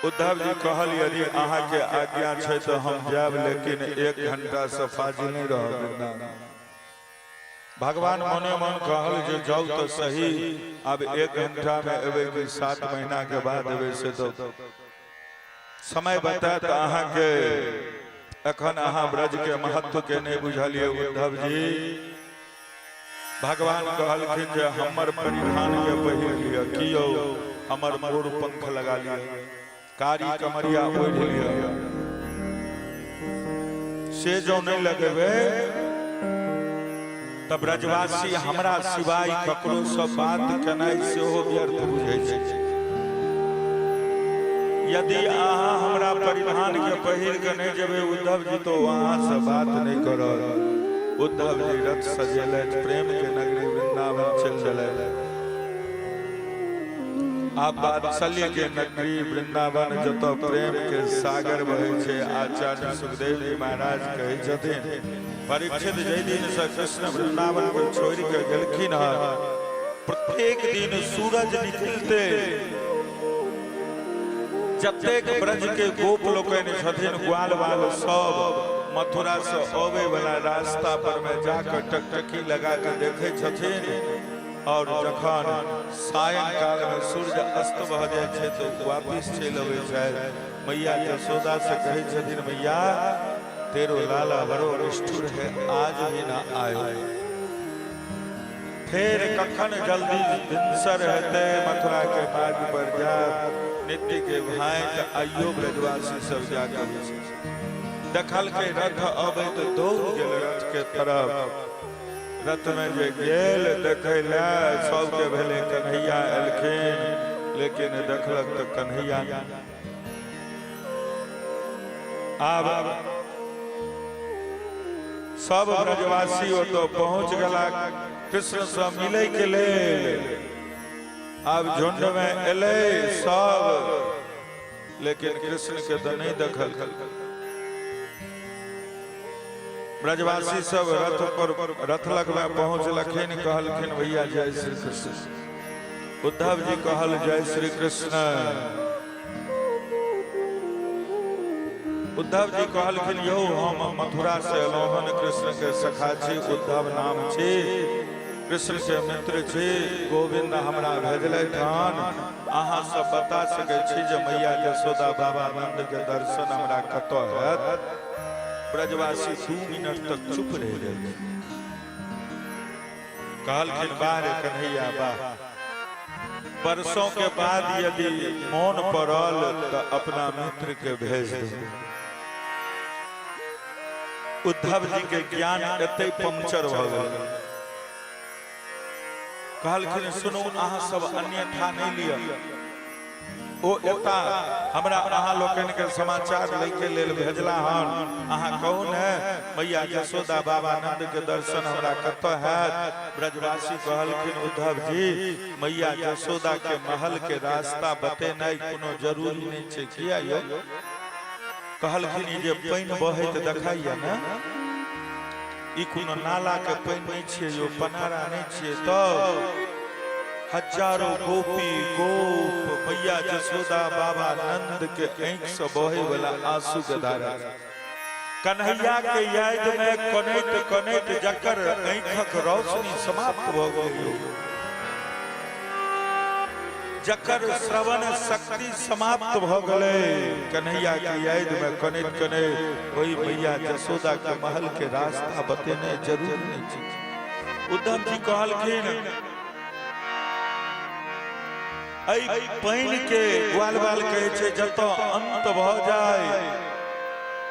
उद्धव जी कहल यदि अहाँके आज्ञा छै तऽ हम जायब, लेकिन 1 घंटा से फाजिल नहि रहब वृंदावन। भगवान मने मन कहल जे जाउ तऽ सही, आब 1 घंटा में एबै कि 7 महीना के बाद एबै से तो समय बतायत अहाँके। एखन अहाँ ब्रज के महत्व के नहि बुझलियै उद्धव जी। भगवान कहलखिन जे हमर परिधान के पहिर लिअ, की यौ हमर मोर पंख लगा लिअ, कारी कमरिया ओढ़ि लिअ, से जो नहि लगेबै तऽ ब्रजवासी हमरा सिवाय ककरो सँ बात केनाइ सेहो व्यर्थ बुझै छै। यदि अहाँ हमरा परिधान के पहिर के नहि जेबै उद्धव जी तो अहाँ से बात नहि करत। उद्धव जी रथ सजेलथि, प्रेम के नगरी वृंदावन चलि देलथि। आब वात्सल्य के नगरी वृंदावन जतऽ प्रेम के सागर बहै छै, आचार्य सुखदेव जी महाराज कहै छथिन परीक्षित जाहि दिन से कृष्ण वृंदावन के छोड़ि के गेलखिन हन, प्रत्येक दिन सूरज निकलते जतेक ब्रज के गोप लोकनि छथिन, ग्वाल बाल सब मथुरा से अबै वाला रास्ता पर में जाकर टकटकी लगा के देखे छथिन, और जखन सायंकाल में सूर्य अस्त भऽ जाइ छै तऽ वापिस चलि अबै छथि। मैया यशोदा से कहै छथिन मैया तेरो लाला बड़ो निष्ठुर है, आज भी ना आयो। फेर कखन जल्दी भिनसर हेतै, मथुरा के मार्ग पर जायब नित्य के भाई तऽ आइयो ब्रजवासी सब जाकर देखलकै रथ अबैत दौड़ गेल रथ के तरफ। रथ में जे गेल देखै लए सबके भेलै कन्हैया एलखिन, लेकिन देखलक तऽ कन्हैया। आब सब ब्रजवासी ओतऽ पहुँच गेला कृष्ण से मिलै के लेल। आब झुंड में एलै सब, लेकिन कृष्ण के तऽ नहि देखल। ब्रजवासी सब रथ पर रथ लगमे पहुँचलखिन, कहलखिन भैया जय श्री कृष्ण। उद्धव जी कहल जय श्री कृष्ण। उद्धव जी कहलखिन यौ हम मथुरा से एलहुँ हन, कृष्ण के सखा छी, उद्धव नाम छी, कृष्ण के मित्र छी, गोविंद हमरा भेजलथि हन, अहाँ सब बता सकै छी जे मैया यशोदा बाबा नंद के दर्शन हमरा कतऽ हैत? ब्रजवासी 2 मिनट तक चुप रहि गेल। कहलखिन वाह रे कन्हैया वाह, वर्षों के बाद यदि मोन पड़ल तो अपना मित्र के भेज दो। उद्धव जी के ज्ञान एते पंक्चर भ गेल। कहलखिन सुनू अहाँ सब अन्यथा नहीं लिअ, ओ एता हमरा अहाँ लोकनि के समाचार लै के लेल भेजला हन, अहाँ कहू ने मैया यशोदा बाबा नंद के दर्शन हमरा कतऽ हैत? ब्रजवासी कहलखिन उद्धव जी मैया यशोदा के महल के रास्ता बतेनाइ कोनो जरूरी नहि छै। किया यौ? कहलखिन ई जे पानि बहैत देखाइया ने, ई कोनो नाला के पानि नहि छियै यौ, पनारा नहि छियै, तब हजारों गोपी गोप मैया जसोदा बाबा नंद के आँखि से बहे वाला आंसू के धारा। कन्हैया के याद में कनैत कनैत जकर आँखक रोशनी समाप्त भऽ गेल, जकर श्रवण शक्ति समाप्त भऽ गेलै, कन्हैया के याद में कनैत कनैत ओहि मैया जसोदा के महल के रास्ता बतेने जरूर नहीं छै। उद्धव जी कहलखिन एहि पानि के ग्वाल बाल कहै छै जतऽ अंत भऽ जाय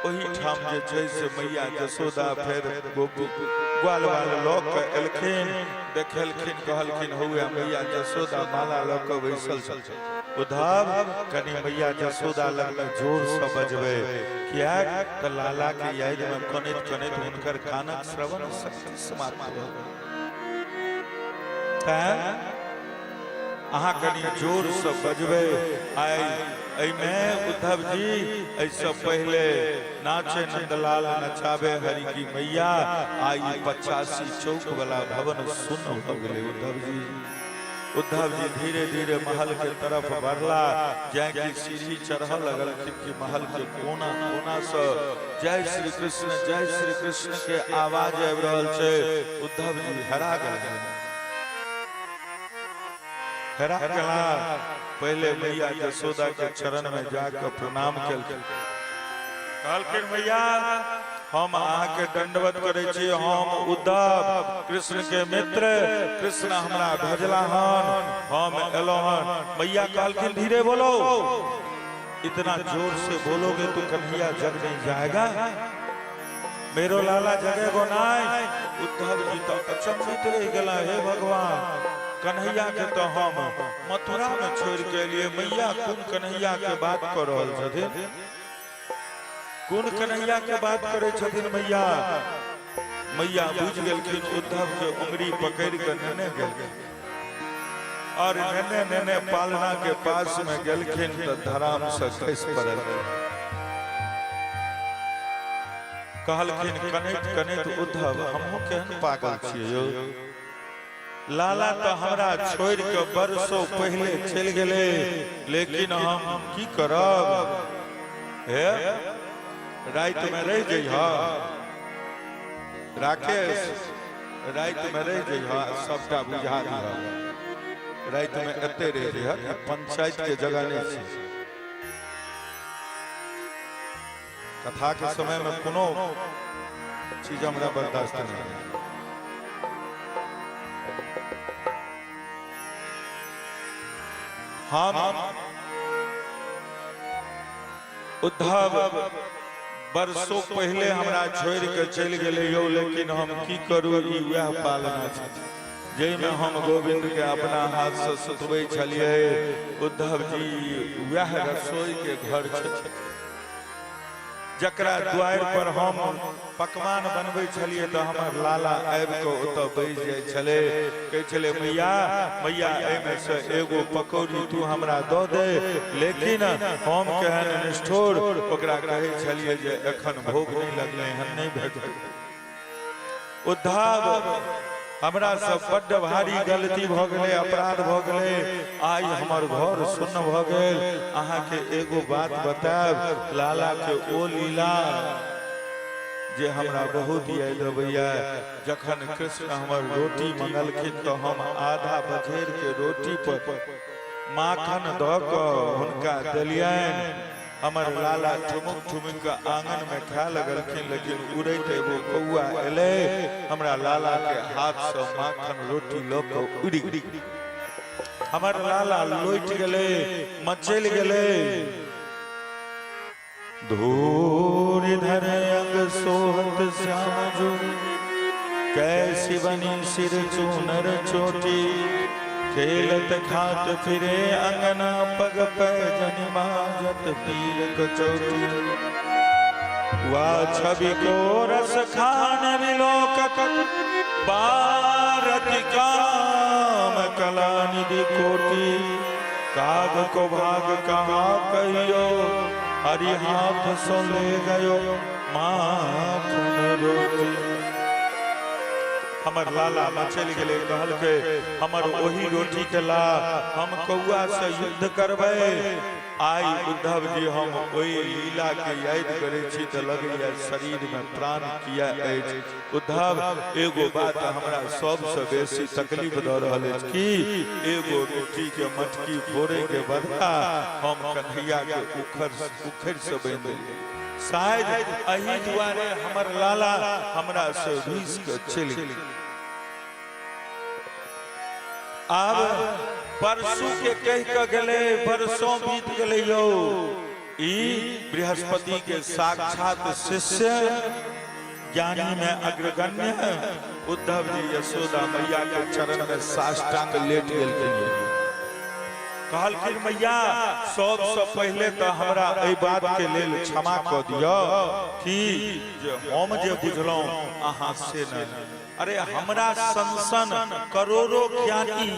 ओहिठाम जे छै से मैया जसोदा फेर ग्वाल बाल लऽ कऽ एलखिन, देखेलखिन, कहलखिन हौए मैया जसोदा माला लऽ कऽ बैसल छथिन। उद्धव कनि मैया जसोदा लगमे जोर से बजबै, किएक तऽ लाला के याद में कनैत कनैत हुनकर कानक श्रवण शक्ति समाप्त भऽ गेल। तैं अहाँ कनि जोर से बजबै। आइ एहिमे उद्धव जी एहिसँ पहिले नाचे नंदलाल नचाबे हरि की मैया, आइ 85 चौक वाला भवन सुन्न भऽ गेलै उद्धव जी। उद्धव जी धीरे धीरे महल के तरफ बढ़ला। जाय कि सीढ़ी चढ़ लगलखिन कि महल के कोना कोना से जय श्री कृष्ण जय श्री कृष्ण के आवाज आबि रहल छै। उद्धव जी हेरा गेलखिन, हेरा गेला। पहले मैया यशोदा के चरण में जाकर प्रणाम केलखिन। कहलखिन मैया, हम अहाँके दंडवत करै छी। हम उद्धव, कृष्ण के मित्र, कृष्ण हमरा भेजला हन, हम एलो हन। मैया कहलखिन, धीरे बोलो, इतना जोर से बोलोगे तो कन्हैया जग नहीं जाएगा, मेरो लाला जगेगो नहीं। उद्धव जी तो अचंभित रह गेला, हे भगवान, कन्हैया के तो हम मथुरा में छोड़ के एलिए, मैया कोन कन्हैया के बात कर रहल छथिन? कोन कन्हैया के बात करे छथिन मैया? मैया बुझ गेलखिन। उद्धव के उंगली पकड़ के नेने गेलखिन और नेने नेने पालना के पास में गेलखिन तो धराम से खसि पड़ल। कहलखिन कनैत कनैत, उद्धव, हमहूँ केहन पागल छियै यौ? लाला तो हमरा छोड़ के बरसों पहले चलि गेलै, लेकिन हम की करब? हे, राति में रह जइह राकेश, राति में रह जइह, सबटा बुझा दिह। राति में एते रह जइह, पंचायत के जगह नहीं छै। कथा के समय में कोनो चीज हमरा बर्दाश्त नहीं। हम उद्धव, बरसों पहले हमरा छोड़ के चलि गेलै यौ, लेकिन हम की करू? ई वएह पालना छै जाहिमे हम गोविंद के अपना हाथ से सुतबै छलियै। उद्धव जी, वएह रसोई के घर छै जकरा द्वार पर हम पकवान बनबै छलियै तऽ हमर लाला आबि कऽ ओतऽ बैस जाइ छलै। कहै छलै, मैया, मैया, एहिमे से एगो पकौड़ी तू हमरा दऽ दे। लेकिन हम केहन निष्ठुर, ओकरा कहै छलियै जे एखन भोग नहि लगलै हन, नहि भेटल। उद्धव, हमरा सब बड्ड भारी गलती भऽ गेलै, अपराध भऽ गेलै। आइ हमर घर सुन्न भऽ गेल। अहाँके एगो बात बतायब, लाला के ओ लीला जे हमरा बहुत याद अबैया। जखन कृष्ण हमर रोटी मंगलखिन तऽ हम आधा बझेर के रोटी पर माखन दऽ कऽ हुनका देलियनि। हमर लाला ठुमुक ठुमुक के आंगन में खाय लगलखिन, लेकिन उड़ैत एगो कौआ एलै, हमरा लाला के हाथ से माखन रोटी लऽ कऽ उड़ि गेल। हमर लाला लोटि गेलै, मचलि गेलै। धूरि धरे अंग सोहत श्याम जो, कैसी बनी सिर चूनर चोटी, खेलत खात फिरे अंगना, पग पैजन माजत पीर कचौटी। वा छवि को रस खान विलोकक, बारत काम कला निधि कोटि। काग को भाग कहा कहियो, हरि हाथ सो ले गयो माखन रोटी। हमर लाला मचलि गेलै। कहलकै, हमर ओही रोटी के ला, हम कौआ से युद्ध करबै। आइ उद्धव जी, हम ओहि लीला के याद करै छी तऽ लगैया शरीर में प्राण किया अछि। उद्धव, एगो बात हमरा सबसँ बेसी तकलीफ दऽ रहल अछि कि एगो रोटी के मटकी फोड़े के बदला हम कन्हैया के उखड़ उखड़ से बान्हि देलियै। शायद एहि दुआरे हमर लाला हमरा से रूसि के चलि गेल। आब परसू के कहि के गेलै, बरसों बीत गेलै यौ। ई बृहस्पति के साक्षात शिष्य, ज्ञानी में अग्रगण्य उद्धव जी यशोदा मैया के चरण में साष्टांग लेट गेलखिन। कहलखिन, मैया, सबसँ पहिले तऽ हमरा एहि बात के लेल क्षमा कऽ दिअ कि जे हम जे बुझलहुँ अहाँ से नहि। अरे, हमरा सन सन करोड़ों ज्ञानी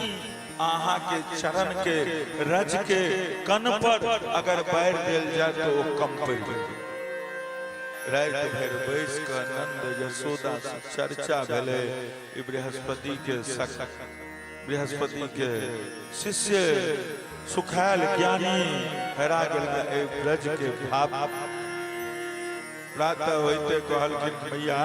अहाँ के चरण के रज के कण पर अगर बारि देल जाय तऽ ओ कम पड़ि जाय। राति भरि बैस कऽ नंद यशोदा से चर्चा भेलै। ई बृहस्पति के बृहस्पति के शिष्य सुखायल ज्ञानी हेरा गेल एहि ब्रज के भाव। प्रातः होइते कहलखिन, भैया,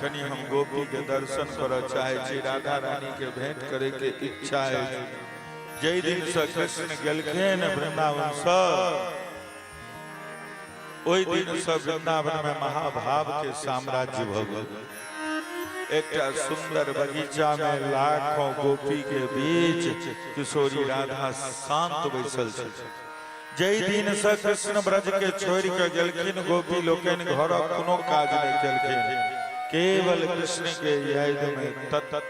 कनि हम गोपी के दर्शन करऽ चाहै छी, राधा रानी के भेंट करे के इच्छा अछि। जाहि दिन से कृष्ण गेलखिन वृंदावन से, ओहि दिन से वृंदावन में महाभाव के साम्राज्य भऽ गेल। एकटा सुंदर बगीचा में लाखों गोपी के बीच किशोरी राधा शांत बैसल छथि। जाहि दिन से कृष्ण ब्रज के छोड़ि के गेलखिन, गोपी लोकनि घरक कोनो काज नहि केलखिन, केवल कृष्ण के याद में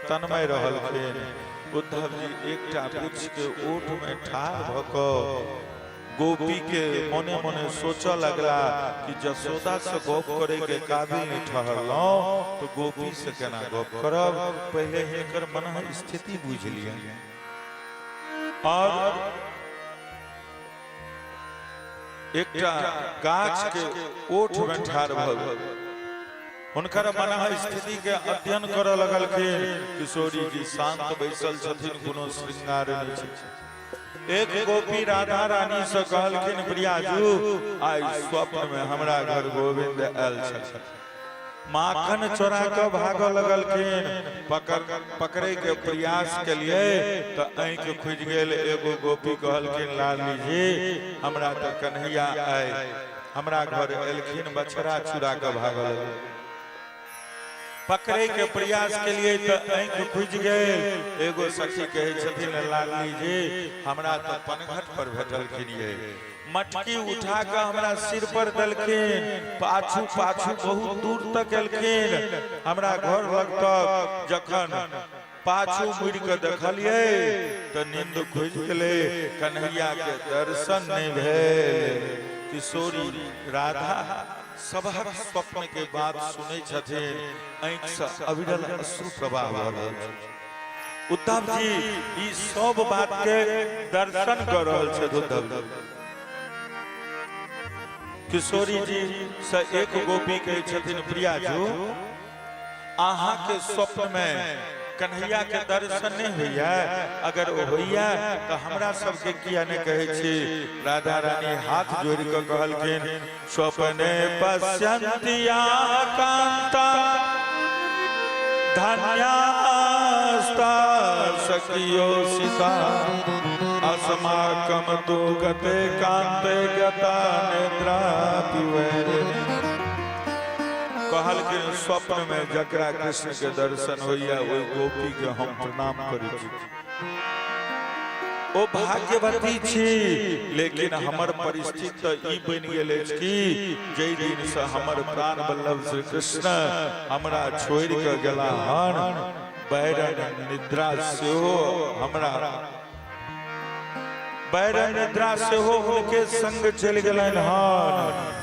तन्मय रहलखिन। उद्धव जी एकटा वृक्ष के ओट में ठाढ़ भऽ कऽ गोपी के मने मने सोचऽ लगला कि जसोदा से गप करे के काबिल नहीं ठहरलहुँ तो गोपी से केना गप करब। पहले हिनकर मन स्थिति बुझि लिअ। और एकटा गाछ के ओठ में ठाढ़ भऽ गेल, हुनकर मन स्थिति के अध्ययन करऽ लगलखिन। किशोरी जी शांत बैसल छथिन, कोनो श्रृंगार नहि छै। एक गोपी राधा रानी से कहलखिन, प्रियाजू, आइ स्वप्न में हमरा घर गोविंद आयल छल, माखन चोरा कऽ भागऽ लगलखिन, पकड़े के प्रयास केलिए तऽ आँखि खुजि गेल। एगो गोपी कहलखिन, लाली जी, हमरा तऽ कन्हैया आइ हमरा घर एलखिन, बछड़ा चुरा कऽ भागऽ लगल, पकड़े के प्रयास के लिए तऽ आँखि खुजि गेल। एगो सखी कहै छथिन, लाली जी, हमरा तऽ पनघट पर भेटलखिन, ये मटकी उठा कऽ हमरा सिर पर देलखिन, पाछू पाछू बहुत दूर तक एलखिन, हमरा घर लग तक। जखन पाछू मुड़ि कऽ देखलियै तऽ नींद खुजि गेलै, कन्हैया के दर्शन नहि भेल। किशोरी राधा सबहक स्वप्न के बात सुनै छथिन, आँखि सँ अविरल अश्रु प्रवाह भऽ रहल छै। उद्धव जी ई सब बात के दर्शन कऽ रहल छथि। उद्धव जी किशोरी जी से एक गोपी कहै छथिन, प्रियाजू, अहाँ के स्वप्न में कन्हैया के दर्शन नहीं होइया? अगर ओ होइया तऽ हमरा सबके किया नहि कहै छी? राधा रानी हाथ जोड़ि कऽ कहलखिन, स्वप्ने पश्यन्तिया कांता धन्यास्ता सखियो सीता, अस्माकं तु गते कान्ते गता निद्रा पिवैरिणी। कहलखिन, स्वप्न में जकरा कृष्ण के दर्शन होइया, ओहि गोपी के हम प्रणाम करै छी, ओ भाग्यवती छी। लेकिन हमर परिस्थिति तऽ ई बनि गेल अछि कि जाहि दिन से हमर प्राण वल्लभ श्री कृष्ण हमरा छोड़ि कऽ गेला हन, बैरन निद्रा सेहो हमरा बैरन निद्रा सेहो हुनके संग चलि गेलनि हन।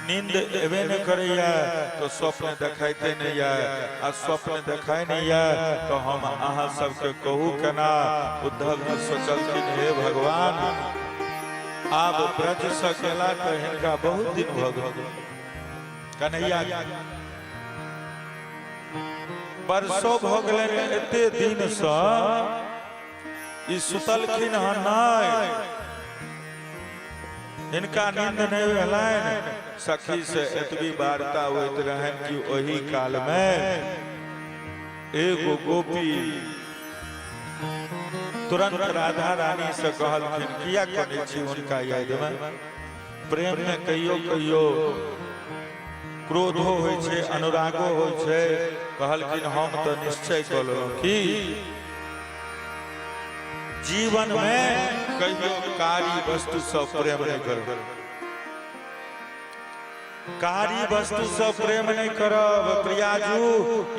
नींद एबे नहि करैया तऽ स्वप्न देखाइते नहि यऽ, आ स्वप्न देखाइ नहि यऽ तऽ हम अहाँ सबके कहू केना? उद्धव जी सोचलखिन, हे भगवान, आब ब्रज से गेला तऽ हिनका बहुत दिन भऽ गेल, कन्हैया वर्षो भऽ गेलनि, एते दिनसँ ई सुतलखिन हन नहि, हिनका नींद नहि भेलनि। सखी से एतबी वार्ता होइत रहनि कि ओही काल में एगो गोपी तुरंत राधा रानी से कहलखिन, किया कनै छी हुनका याद में? प्रेम में कहियो कहियो क्रोधो होइ छै, अनुरागो होइ छै। कहलखिन, हम तऽ निश्चय कऽ लेलहुँ कि जीवन में कहियो कारी वस्तु से प्रेम नहीं करब, कारी वस्तु से प्रेम नहीं करब। प्रियाजू,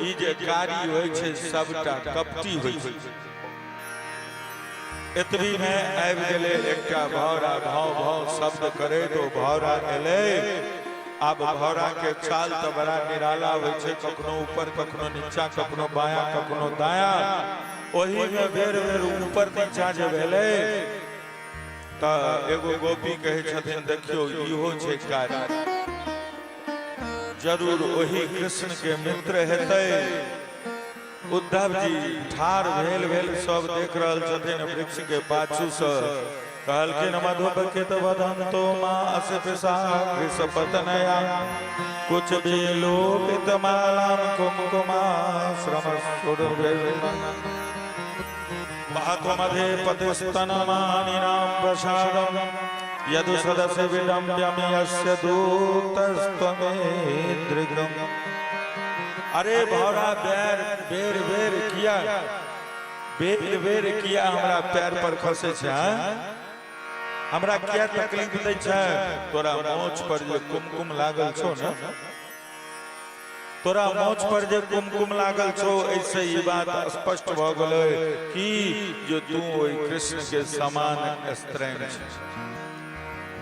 ई जे कारी होइ छै, सबटा कपटी होइ छै। एतबी में आबि गेलै एकटा भौरा, भाव भाव शब्द करैत ओ भौरा एलै। आब भौरा के चाल तऽ बड़ा निराला होइ छै, कखनो ऊपर, कखनो नीचा, कखनो बायां, कखनो दायां। ओही में बेर बेर ऊपर नीचा जे भेलै तऽ एगो गोपी कहै छथिन, देखियौ, इहो छै कारी, जरूर ओही कृष्ण के मित्र हेतै। उद्धव जी ठार भेल भेल सब देख रहल छथिन वृक्ष के पाछू से। कहलखिन मधुपकित वदंतो माँ अस पतनया कुछ भी लोपित मालाम कुमकुमा श्रम मधे पतिस्तनमानिनां प्रसादम यदु सदस्य विडम्ब्यम यस्य दूतस्त्वमेदृगम्। अरे भौरा बेर बेर बेर किया, बेर बेर किया हमरा पैर पर खसे छै, हमरा किया तकलीफ दै छै? तोरा मोछ पर जे कुमकुम लागल छौ ने, तोरा मोछ पर जे कुमकुम लागल छौ, ऐसे ई बात स्पष्ट भ गेलै कि जे तू ओहि कृष्ण के समान स्त्रैण छै।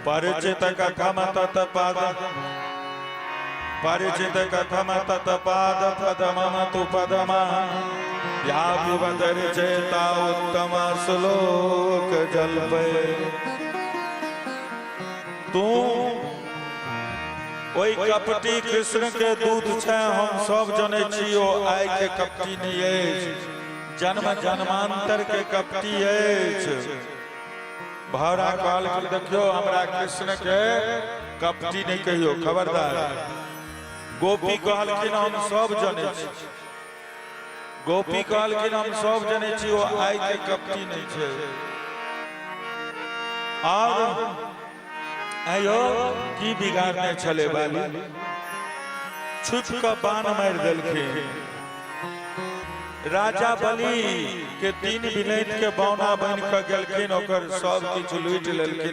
परिचित कथम तत पद, परिचित कथम तत पाद पदमम तु पदमा व्यापिवदरि चेता उत्तम श्लोक जल्पे। तू ओहि कपटी कृष्ण के दूत छै, हम सब जनै छी। ओ आइ के कपटी नहि अछि, जन्म जन्मांतर के कपटी अछि। भौरा कहलखिन देखियौ हमरा कृष्ण के कपटी नहि कहियौ, खबरदार। गोपी कहलखिन हम सब जनै छी। गोपी कहलखिन हम सब जनै छी, ओ आइ के कपटी नहि छै। और आयो की बिगाड़ने छले बाली, छुप कऽ बाण मारि देलखिन। राजा बलि के 3 विनैत के बौना बनि कऽ गेलखिन, ओकर सब किछु लूटि लेलखिन।